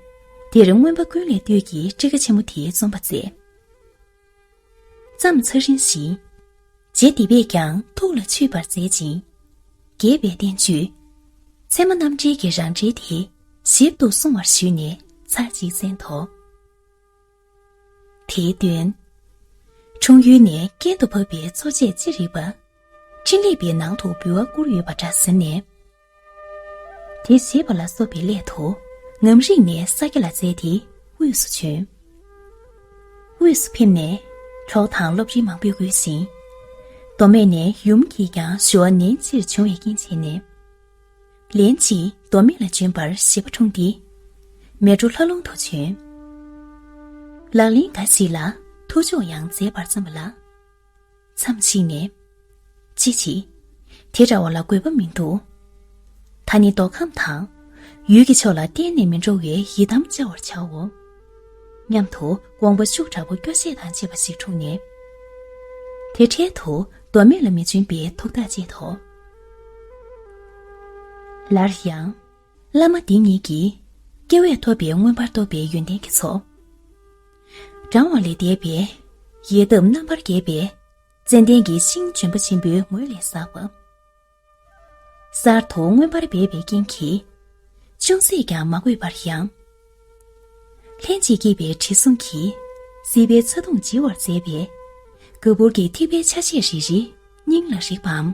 དེར་མངོན་པ་ཀུན་ལས་བཏུས་ཀྱི་ཊཱི་ཀ་ཆེན་མོ་དེའི་རྩོམ་པ་མཛད། མཚམས་ཚར་རིམ་བཞིན། རྗེ་འདི་པས་ཀྱང་ཐུགས་ལ་ཆུད་པར་མཛད་ཅིང་། རྒྱས་པའི་བསྟན་བཅོས། ཚད་མ་རྣམ་འགྲེལ་གྱི་རང་འགྲེལ་དེ་ཞིབ་ཏུ་གསུང་བར་ཞུས་ནས་ཚར་གཅིག་གསན་ཏོ། དེའི་དོན། འཁྲུངས་ཡུལ་ནས་རྐྱེན་དུ་བབས་པའི་འཚོ་བྱེད་ཅི་རིགས་པ། འཕྲིན་ལས་པའི་ནང་དུ་འབུལ་བ་བསྐུར་ཡོད་པ་འདྲ་ཟེར་ནས། དེ་བཞེས་པ་ལ་སོགས་པའི་སླད་དུ་ངམ་རིང་ནས་ས་སྐྱ་ལ་འཛེགས་ཏེ་དབུས་སུ་བྱོན། དབུས་སུ་ཕེབས་ནས་གྲོགས་དང་སློབ་གྲྭའི་མང་པོས་བགོས་ཤིང་། མདོ་སྨད་ནས་ཡུམ་གྱིས་ཀྱང་ཞུ་བ་ནན་ཆེར་བྱུང་བའི་རྐྱེན་བྱས་ནས། ལན་གཅིག་མདོ་སྨད་ལ་བྱོན་པར་བཞེད་པ་འཁྲུངས་ཏེ། མལ་གྲོ་ལྷ་ལུང་དུ་བྱོན། ལག་ལེན་འགའ་ཞིག་ལ་ཐུགས་འཇུག་ཡང་མཛད་པར་བརྩམས་པ་ལ། མཚམས་ཤིག་ནས། ཅི་ཕྱིར། དེ་འདྲ་བ་ལ་དགོས་པ་མི་འདུག་ད་ནི་མདོ་ཁམས་དང་། ཡུལ་གྱི་ཕྱོགས་ལ་གཏན་ནས་མི་འགྲོ་བའི་ཡི་དམ་བཅའ་བར་བྱའོ། སྙམ་དུ་དགོངས་པ་ཤུགས་དྲག་པོ་སྐྱོ་ཤས་དང་བཅས་པ་ཞིག་འཁྲུངས་ནས། དེ་འཕྲལ་དུ་མདོ་སྨད་ལ་མི་འབྱོན་པའི་ཐུགས་ཐག་བཅད་དོ། སླར་ཡང་། བླ་མ་འདི་ཉིད་ཀྱིས་སྐྱེ་བས་ཐོབ་པའི་མངོན་པར་རྟོགས་པའི་ཡོན་ཏན་གྱི་ཚོགས། བགྲང་བ་ལས་འདས་པའི་ཡལ་འདབ་རྣམ་པར་རྒྱས་པའི་ཙནྡན་གྱི་ཤིང་ལྗོན་པ་ཆེན་པོའི་ངོས་ལས་བསགས་པ། གསར་དུ་མངོན་པར་སྦས་པའི་རྐྱེན་གྱིས། ཅུང་ཟད་ཀྱང་མ་གོས་པར་ཡང་། ལྷན་ཅིག་སྐྱེས་པའི་དྲི་བསུང་གིས། སྲིད་པའི་ཚ་གདུང་བྱེར་བར་མཛད་པའི། ག་པུར་གྱི་ཐིགས་པའི་ཆ་ཤས་རེ་རེ་སྙིང་ལ་རེག་པའམ།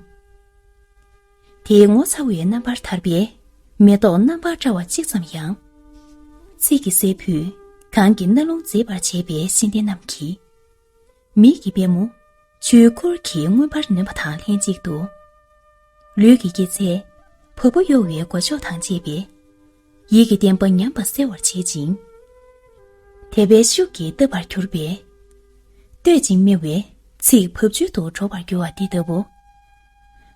དེའི་ངོ་མཚར་བའི་རྣམ་པར་ཐར་པའི། མེ་ཏོག་རྣམ་པར་བཀྲ་བ་གཅིག་ཙམ་ཡང་། ཚིག་གིས་གསལ་ཕུད། གང་གི་རྣ་ལུང་མཛེས་པར་བྱེད་པའི་ཤེས་ལྡན་རྣམས་ཀྱིས། མིག་གི་པད་མོ། ཆོས་འཁོར་གྱིས་མངོན་པར་ནོན་པ་དང་ལྷན་ཅིག་ཏུ། ལུས་ཀྱི་སྐྱེད་ཚལ། བ་སྤུ་གཡོ་བའི་སྒོ་ཕྱོགས་དང་བཅས་པའི། ཡིད་ཀྱི་བརྟན་པ་ཉམས་པ་གསལ་བར་བྱེད་ཅིང་། དད་པའི་ཤུགས་ཀྱིས་བཏབ་པར་གྱུར་པའི། བསྟོད་ཅིང་སྨྲེ་བའི་ཚིག་བབ་ཅོལ་དུ་སྒྲོག་པར་འགྱུར་བ་འདི་ལྟ་བུ།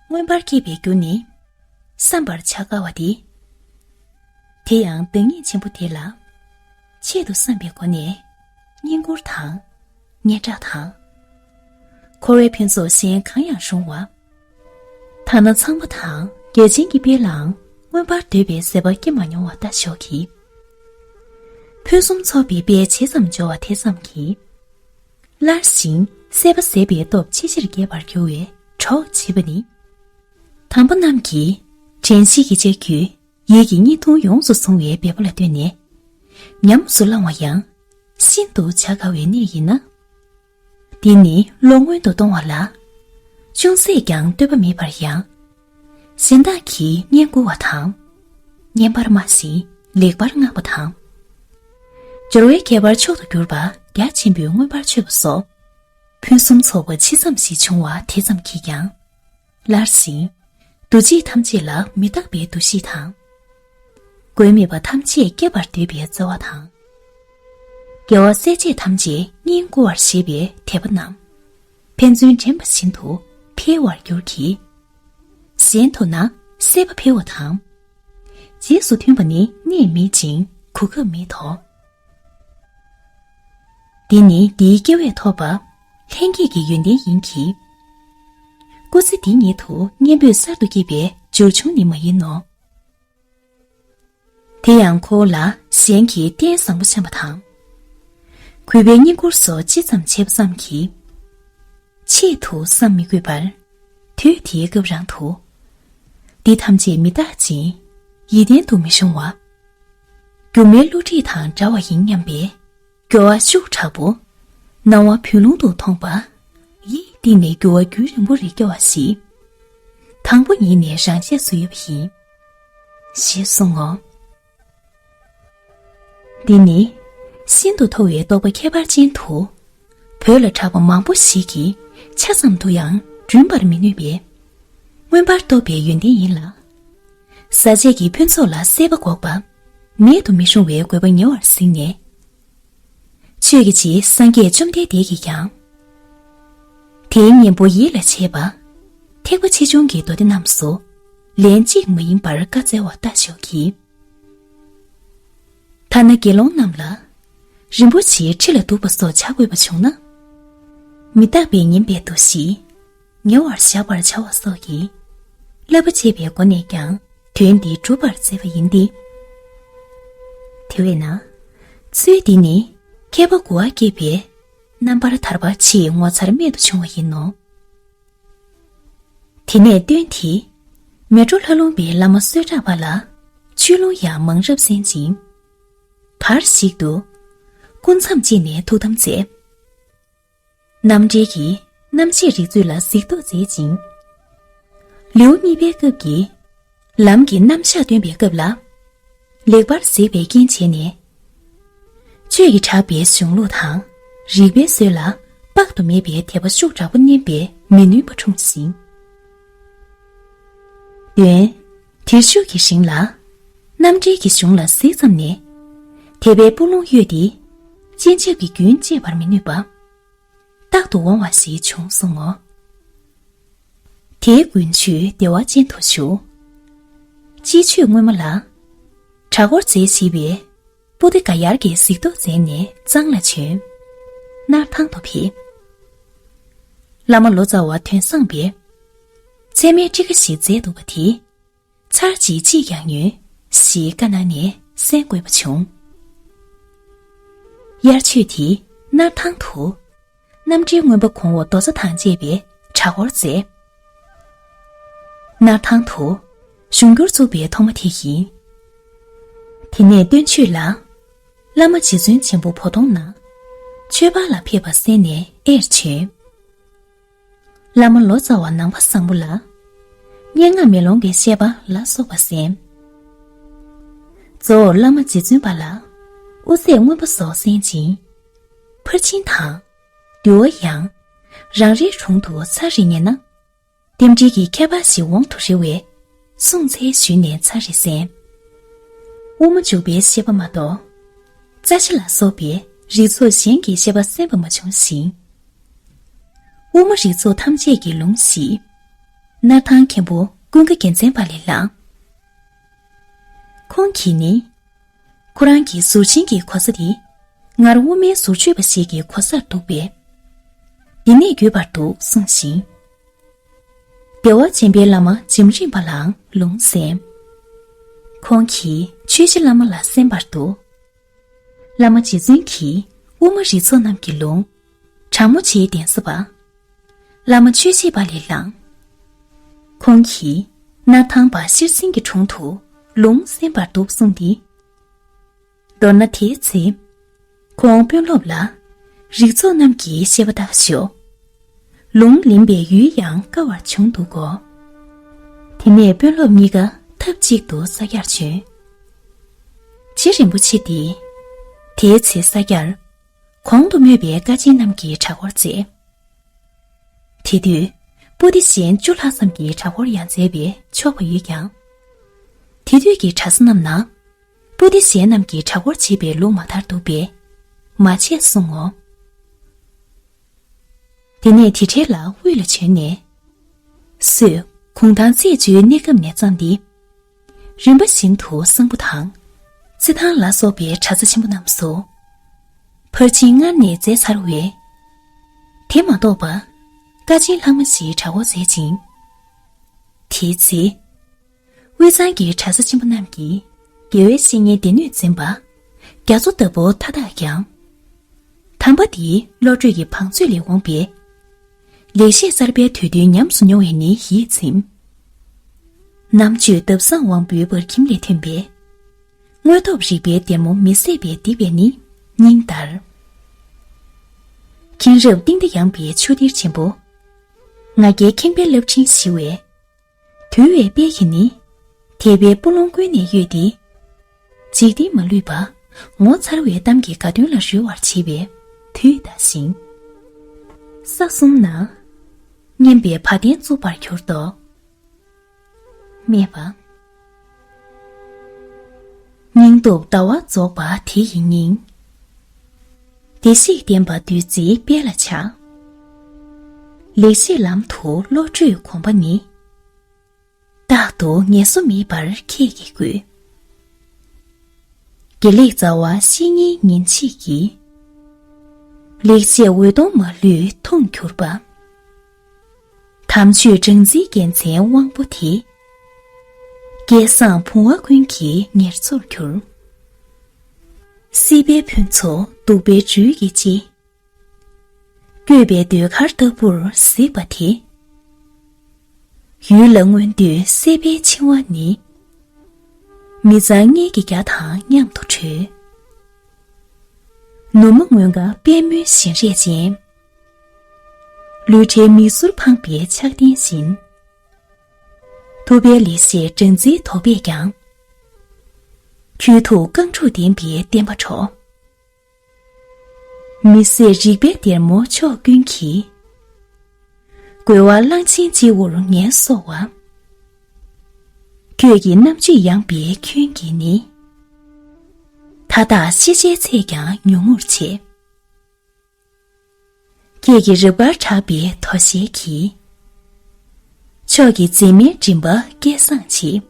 མངོན་པར་སྐྱེས་པའི་རྒྱུ་ནི། བསམ་པར་བྱ་དཀའ་བ་སྟེ། དེ་ཡང་བདག་ཉིད་ཆེན་པོ་དེ་ལ། ཆེད་དུ་བསམ་པའི་སྒོ་ནས། བསྙེན་བཀུར་དང་། སྙན་གྲགས་དང་། འཁོར་བའི་ཕུན་ཚོགས་གཞན་གང་ཡང་རུང་བ། ཐ་ན་ཚངས་པ་དང་རྒྱལ་ཆེན་གྱི་དཔལ་ལའང་མངོན་པར་འདོད་པའི་ཟད་པ་སྐྱེ་མ་མྱོང་བ་ལྟ་ཞོག་གི། ཕུན་སུམ་ཚོགས་པའི་དཔལ་ཇི་ཙམ་འབྱོར་བ་དེ་ཙམ་གྱིས། སླར་ཞིང་སད་པ་ཟད་པའི་སྟོབས་ཆེས་ཆེར་རྒྱས་པར་འགྱུར་བའི་གྲོགས་བྱེད་པ་ནི། དམ་པ་རྣམས་ཀྱིས་དྲན་ཤེས་ཀྱི་ལྕགས་ཀྱུས་ཡིད་ཀྱི་བརྙན་ཐུང་ཡོངས་སུ་བཟུང་བའི་འབད་པ་ལ་ལྟོས་ནས། ཉམས་སུ་བླང་བ་ཡང་ཤིན་ཏུ་བྱ་དཀའ་བའི་གནས་ཡིན་ན། འདི་ནི་བློ་སྔོན་དུ་གཏོང་བ་ལ། ཅུང་ཟད་ཀྱང་ལྟོས་པ་མེད་པར་ཡང་། གཞན་དག་གིས་བསྙེན་བཀུར་བ་དང་། བསྙེན་པར་སྨྲ་ཞིང་ལེགས་པར་བསྔགས་པ་དང་། སྦྱོར་བའི་ཁྱད་པར་མཆོག་ཏུ་གྱུར་པ་རྒྱ་ཆེན་པོས་མངོན་པར་མཆོད་པ་སོགས། ཕུན་སུམ་ཚོགས་པ་ཇི་ཙམ་ཞིག་འབྱུང་བ་དེ་ཙམ་གྱིས་ཀྱང་། སླར་ཞིང་། འདུ་བྱེད་ཐམས་ཅད་ལ་མི་རྟག་པའི་འདུ་ཤེས་དང་། མགོན་མེད་པ་ཐམས་ཅད་སྐྱེད་པར་འདོད་པའི་བརྩེ་བ་དང་། རྒྱལ་བ་སྲས་བཅས་ཐམས་ཅད་བསྙེན་བཀུར་བར་བཞེད་པའི་དད་པ་རྣམས། ཕན་ཚུན་འདྲེན་པ་བཞིན་དུ་འཕེལ་བར་འགྱུར་གྱི། གཞན་དུ་ན་སྲེད་པ་འཕེལ་བ་དང་། རྗེས་སུ་མཐུན་པ་ནི་གནས་མེད་ཅིང་གོ་སྐབས་མེད་དོ། འདི་ནི་འདིའི་སྐྱེ་བས་ཐོབ་པ། ལྷན་སྐྱེས་ཀྱི་ཡོན་ཏན་ཡིན་གྱི། སྐུ་ཚེ་འདི་ཉིད་དུ་གཉེན་པོས་གསར་དུ་སྐྱེས་པའི་སྦྱོར་བྱུང་ནི་མ་ཡིན་ནོ། དེ་ཡང་ཁོ་བོ་ལ་གཞན་གྱིས་རྟེན་བཟང་པོ་བཤམས་པ་དང་། གུས་པའི་བསྙེན་བཀུར་སོགས་ཅི་ཙམ་བྱས་པ་ཙམ་གྱིས། ཆེད་དུ་བསམ་མི་དགོས་པར། དུས་དེའི་སྐབས་རང་དུ། འདི་ཐམས་ཅད་མི་རྟག་ཅིང་། ཡིད་བརྟན་དུ་མི་ཤོང་བ། སྒྱུ་མའི་བསླུ་བྲིད་དང་འདྲ་བ་ཡིན་སྙམ་པའི། སྐྱོ་བ་ཤུགས་དྲག་པོ། སྣང་བ་བུན་ལོང་དུ་མཐོང་པ། ཡིད་གཏིང་ནས་འགྱུ་བ་རྒྱུན་རིང་པོ་རེ་སྐྱེ་བ་ཞིག། དང་པོ་ཉིད་ནས་རང་ཆས་སུ་ཡོད་པ་ཡིན། ཞེས་གསུང་ངོ་། འདི་ནི། ཤིན་ཏུ་མཐོ་བའི་རྟོགས་པ་ཁྱད་པར་ཅན་དུ། བོད་ལ་གྲགས་པ་མང་པོ་ཞིག་གིས་ཆ་ཙམ་དུ་ཡང་བསྒྲུན་པར་མི་ནུས་པའི། མངོན་པར་རྟོགས་པའི་ཡོན་ཏན་ཡིན་ལ། ཟག་བཅས་ཀྱི་ཕུན་ཚོགས་ལ་སྲེད་པ་འགོག་པ། མེད་དུ་མི་རུང་བའི་དགོས་པ་ཉེ་བར་གཟིགས་ནས། ཆོས་ཀྱི་རྗེ་སངས་རྒྱས་བཅོམ་ལྡན་འདས་ཀྱིས་ཀྱང་། དེའི་གཉེན་པོ་ཡིད་ལ་བྱེད་པ། ཐེག་པ་ཆེ་ཆུང་གི་མདོ་སྡེ་རྣམས་སུ། ལན་གཅིག་མ་ཡིན་པར་བཀའ་སྩལ་བ་ལྟ་ཞོག་གི། ཐ་ན་དགེ་སློང་རྣམས་ལ། རིན་པོ་ཆེའི་ཁྲི་ལ་འདུག་པ་སོགས་བྱ་དགོས་པ་བྱུང་ན། མི་རྟག་པའི་ངན་པའི་འདུ་ཤེས། ཉེ་བར་བཞག་པར་བྱ་བ་སོགས་ཀྱི། བསླབ་པ་བྱེད་པའི་སྒོ་ནས་ཀྱང་། དོན་འདི་སྒྲུབ་པར་མཛད་པ་ཡིན་ཏེ། དེ་བས་ན། ཚུལ་འདི་ནི། མཁས་པ་མགུ་བ་སྐྱེས་པའི། རྣམ་པར་ཐར་པ་ཆེས་ངོ་མཚར་རྨད་དུ་བྱུང་བ་ཡིན་ནོ། དེ་ནས་སྟོན་དེ། མལ་གྲོ་ལྷ་ལུང་པའི་བླ་མ་གསོལ་གྲགས་པ་ལ། ཆོས་ལུང་ཡང་མང་རབ་གསན་ཅིང་། བར་ཞིག་ཏུ། སྐུ་མཚམས་བཅད་ནས་ཐུགས་དམ་མཛད། རྣམ་འགྲེལ་གྱི་རྣམ་བཤད་རིགས་མཛོད་ལ་གཟིགས་རྟོག་མཛད་ཅིང་། ལེའུ་གཉིས་པའི་སྐབས་ཀྱི་ལམ་གྱི་རྣམ་གཞག་སྟོན་པའི་སྐབས་ལ། ལེགས་པར་གཟིགས་པའི་རྐྱེན་བྱས་ནས། ཆོས་ཀྱི་གྲགས་པའི་གཞུང་ལུགས་དང་། རིགས་པའི་སྲོལ་ལ་དཔག་ཏུ་མེད་པའི་དད་པ་ཤུགས་དྲག་པོ་མནན་པས་མི་ནུས་པ་འཁྲུངས་ཤིང་། དོན། དེ་ཤུགས་ཀྱི་ཞིང་ལ། རྣམ་འགྲེལ་གྱི་གཞུང་ལ་གཟིགས་ཙམ་ནས། དད་པའི་སྤུ་ལོང་གཡོས་ཏེ། སྤྱན་ཆབ་ཀྱི་རྒྱུན་གཅད་པར་མི་ནུས་པ། རྟག་ཏུ་འོང་བ་ཞིག་བྱུང་སོང་ངོ་། དེའི་མགོན་ཆུ་བདེ་བ་ཅན་དུ་ཞུགས། དཔྱིད་ཆོས་སྔོན་མ་ལ། གྲྭ་སྐོར་མཛད་བཞིན་པའི་པོ་ཏི་ག་ཡར་གྱིས་གཟིགས་རྟོག་མཛད་ནས་གཙང་ལ་བྱོན། སྣར་ཐང་དུ་ཕེབས། བླ་མ་ལོ་ཙཱ་བ་དོན་བཟང་པས་ཚད་མའི་ཁྲིད་ཀ་ཞིག་མཛད་འདུག་པ་དེ། ཚར་གཅིག་ཅིས་ཀྱང་ཉོན་ཞེས་བཀའ་གནང་ནས་གསན་དགོས་པ་བྱུང་། དབྱར་ཆོས་དེ་སྣར་ཐང་དུ། གནམ་འདྲེན་མངོན་པ་གོང་འོག་རྡོ་རྩ་དང་བཅས་པའི་གྲྭ་སྐོར་མཛད། སྣར་ཐང་དུ་གཞུང་འགྱུར་བཙུགས་པའི་ཐོག་མ་དེ་ཡིན། དེ་ནས་སྟོན་ཆོས་ལ། བླ་མ་རྗེ་བཙུན་ཆེན་པོ་བོ་དོང་ན། ཆོས་འཕགས་ལ་ཕེབས་པ་གསན་ནས་དབྱར་བྱོན། བླ་མ་ལོ་ཙཱ་བ་ནང་པ་བཟང་པོ་ལ། སྙན་ངག་མེ་ལོང་གི་བཤད་པ་ལ་སོགས་པ་གསན། གཙོ་བོར་བླ་མ་རྗེ་བཙུན་པ་ལ་དབུ་ཚད་མངོན་པ་སོགས་གསན་ཅིང་། ཕར་ཕྱིན་དང་། འདུལ་བ་ཡང་། རང་རེའི་དྲུང་དུ་ཚར་རེ་ཉན་ན། རྟེན་འབྲེལ་གྱི་ཁྱད་པར་ཞིག་འོང་དུ་རེ་བས། སྲུང་བྱའི་ཞུས་ནས་ཚར་རེ་གསན། དབུ་མ་འཇུག་པའི་བཤད་པ་མ་གཏོགས། རྩ་ཤེ་ལ་སོགས་པའི་རིགས་ཚོགས་གཞན་གྱི་བཤད་པ་གསན་པ་མ་བྱུང་ཞིང་། དབུ་མ་རིགས་ཚོགས་ཐམས་ཅད་ཀྱི་ལུང་ཞིག་སྣར་ཐང་མཁན་པོ་ཀུན་དགའ་རྒྱལ་མཚན་པ་ལས་བླངས། ཁོང་གིས་ནི། ཁོ་རང་གི་ཟུར་ཆེན་གྱི་གོ་ས་དེ། སྔར་དབུ་མའི་ཟུར་མཆོད་པ་ཞིག་གི་གོ་སར་འདུག་པས། འདི་ནས་བརྒྱུད་པར་འདུག་གསུངས་ཤིང་། བདེ་བ་ཆེན་པོའི་བླ་མ་འཇམ་རིང་པ་ལའང་ལུང་གསན། ཁོང་གིས་ཆོས་རྗེ་བླ་མ་ལ་གསན་པར་འདུག་བླ་མ་རྗེ་བཙུན་གྱིས་དབུ་མ་རིགས་ཚོགས་རྣམས་ཀྱི་ལུང་། དྲང་མོ་ཆེའི་གདན་ས་པ། བླ་མ་ཆོས་བཞི་པ་ལས་བླངས། ཁོང་གིས་སྣར་ཐང་པ་ཤེར་སེང་གི་དྲུང་དུ་ལུང་གསན་པར་འདུག་གསུངས་ཏེ། མདོར་ན་དེའི་ཚེ། ཁོང་དཔོན་སློབ་ལ། རིགས་ཚོགས་རྣམས་ཀྱི་བཤད་པ་དག་ཞོག་ལུང་ལེན་པའི་ཡུལ་ཡང་དཀའ་བར་བྱུང་འདུག་གོ། དེ་ནས་དཔོན་སློབ་གཉིས་ཀ་ཐབས་གཅིག་ཏུ་ས་སྐྱར་བྱོན། རྗེ་རིན་པོ་ཆེ་འདི། དེའི་ཚེ་ས་སྐྱར། གོང་དུ་སྨོས་པའི་བཀའ་ཆེན་རྣམས་ཀྱི་གྲྭ་སྐོར་མཛད། དེ་དུས་པོ་ཏི་གཞན་བཅུ་ལྷག་ཙམ་གྱི་གྲྭ་སྐོར་ཡང་མཛད་པས་ཆོག་པ་ཡོད་ཀྱང་། དེ་དུས་ཀྱི་གྲྭ་ས་རྣམས་ན། པོ་ཏི་གཞན་རྣམས་ཀྱིས་གྲྭ་སྐོར་བྱེད་པའི་ལུགས་མ་དར་འདུག་པས། མ་བྱེད་གསུང་ངོ་། དེ་ནས་དེ་འཕྲལ་ལ་དབུས་ལ་བྱོན་ནས། སོས་གུང་ཐང་ཚེས་བཅུའི་གནས་སྐབས་ནས་བརྩམས་ཏེ། རིམ་པ་བཞིན་དུ་སང་ཕོ་དང་། རྩི་ཐང་ལ་སོགས་པའི་གྲྭ་ས་ཆེན་པོ་རྣམས་སུ། ཕར་ཕྱིན་སྔར་ནས་མཛད་ཚར་བས། དེ་མ་གཏོགས་པ། བཀའ་ཆེན་ལྷག་མ་ཞིག་གྲྭ་སྐོར་མཛད་ཅིང་། དེའི་ཚེ། དབུས་གཙང་གི་གྲྭ་ས་ཆེན་པོ་རྣམས་ཀྱིས་དགེ་བའི་བཤེས་གཉེན་སྡེ་སྣོད་འཛིན་པ། རྒྱ་མཚོ་ལྟ་བུ་མཐའ་དག་ཀྱང་། དམ་པ་འདིའི་བློ་གྲོས་ཀྱི་བང་མཛོད་ལས་འོངས་པའི། ལེགས་བཤད་གསར་པའི་དུས་སྟོན་ཉམས་སུ་མྱོང་བས་ནི་ཡིད་ཚིམ། རྣམ་དཔྱོད་འདབ་བཟང་དབང་པོའི་འབར་ཁྱིམ་ལས་ཐོན་པའི། དངོས་སྟོབས་རིག་པའི་སྡེར་མོ་མི་ཟད་པའི་རྡིབ་པས་ནི་སྙིང་འདར། མཁྱེན་རབ་གཏིང་མཐའ་ཡངས་པའི་ཆུ་གཏེར་ཆེན་པོ། ང་རྒྱལ་ཁེངས་པའི་རླབས་ཕྲེང་ཞི་བས། དུལ་བའི་དཔལ་གྱིས་ནི། དད་པའི་སྤུ་ལོང་ཀུན་ནས་གཡོས་ཏེ། འཇིག་རྟེན་མ་ལུས་པ། ངོ་མཚར་བའི་གཏམ་གྱི་དགའ་སྟོན་ལ་རོལ་བར་བྱེད་པའི་དུས་ད་ཞིང་། ས་གསུམ་ན། སྙན་པའི་བ་དན་བཙུགས་པར་གྱུར་ཏོ། སྨྲས་པ། སྙིང་སྟོབས་ཟླ་བ་རྫོགས་པ་དེ་ཡི་སྙིང་། བདེ་གཤེགས་བསྟན་པ་བདུད་རྩིའི་དཔལ་ལ་ཆགས། ལེགས་བཤད་ལམ་དུ་བློ་གྲོས་གོམས་པ་ནི། རྟག་ཏུ་ངལ་གསོ་མེད་པར་ཁྱེད་ཀྱིས་དགོས། དགེ་ལེགས་རྩ་བ་བཤེས་གཉེན་ཉིན་བྱེད་ཀྱི། ལེགས་བཤད་འོད་སྟོང་མ་ལུས་མཐོང་གྱུར་པ། དམ་ཆོས་སྦྲང་རྩིའི་རྒྱལ་མཚན་དབང་པོ་དེ། སྐལ་བཟང་བུང་བ་ཀུན་གྱི་ཉེར་འཚོར་གྱུར། སྲིད་པའི་ཕུན་ཚོགས་གདུག་པའི་སྦྲུལ་གྱི་ལྕེ། བསྐྱོད་པའི་ཟློས་གར་ལྟ་བུར་གཟིགས་པ་དེ། ཡུལ་ལ་མངོན་འདོད་སྲེད་པའི་འཆིང་བ་ནི། མི་གཙང་མངལ་གྱི་རྒྱ་དང་མཉམ་དུ་གྲོལ། ནུ་མ་མངོན་དགའ་པད་མོའི་བཞིན་རས་ཅན། ལུས་བྲལ་མིག་ཟུར་འཕངས་པའི་ཕྱག་རྟེན་བཞིན། ཐུབ་པའི་ལེགས་བཤད་སྦྲང་རྩིའི་དོགས་པས་ཀྱང་། ཁྱོད་ཐུགས་རྐང་དྲུག་ལྡན་པའི་བསྟན་པ་འཕྲོག། མི་ཟད་རིག་པའི་སྡེར་མོ་ཕྱོགས་ཀུན་གྱིས། རྒོལ་བ་གླང་ཆེན་སྤྱི་བོར་ངལ་གསོ་བ། ཁྱོད་ཀྱི་རྣམ་དཔྱོད་ཡངས་པའི་ཁྱོན་གྱིས་ནི། མཐའ་དག་ཤེས་བྱའི་ཚད་ཀྱང་ཉུང་ངུར་བྱེད། ཁྱེད་ཀྱི་རབ་དཀར་གྲགས་པའི་དོ་ཤལ་གྱིས། ཕྱོགས་ཀྱི་མཛེས་མའི་མགྲིན་པ་སྐལ་བཟང་བྱེད།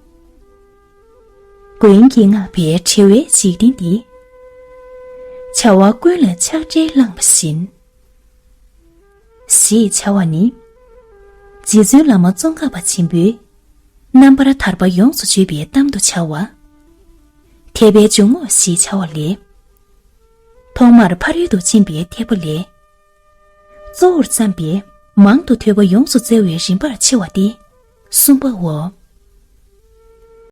མགོན་གྱིས་བསྔགས་པའི་དྲི་བའི་འཇིག་རྟེན་འདི། བྱ་བ་ཀུན་ལ་ཆགས་བྲལ་བླངས་པ་བཞིན། ཞེས་བྱ་བ་ནི། རྗེ་བཙུན་བླ་མ་ཙོང་ཁ་པ་ཆེན་པོས་རྣམ་པར་ཐར་པ་ཡོངས་སུ་བརྗོད་པའི་གཏམ་དུ་བྱ་བ། ཐེག་པའི་འཇུག་ངོགས་ཞེས་བྱ་བ་ལས། ཐོག་མར་ཕ་རོལ་ཏུ་ཕྱིན་པའི་ཐེག་པ་ལས། གཙོ་བོར་བརྩམས་པའི་མང་དུ་ཐོས་པ་ཡོངས་སུ་བཙལ་བའི་རིམ་པར་ཕྱེ་བ་སྟེ་གསུམ་པའོ།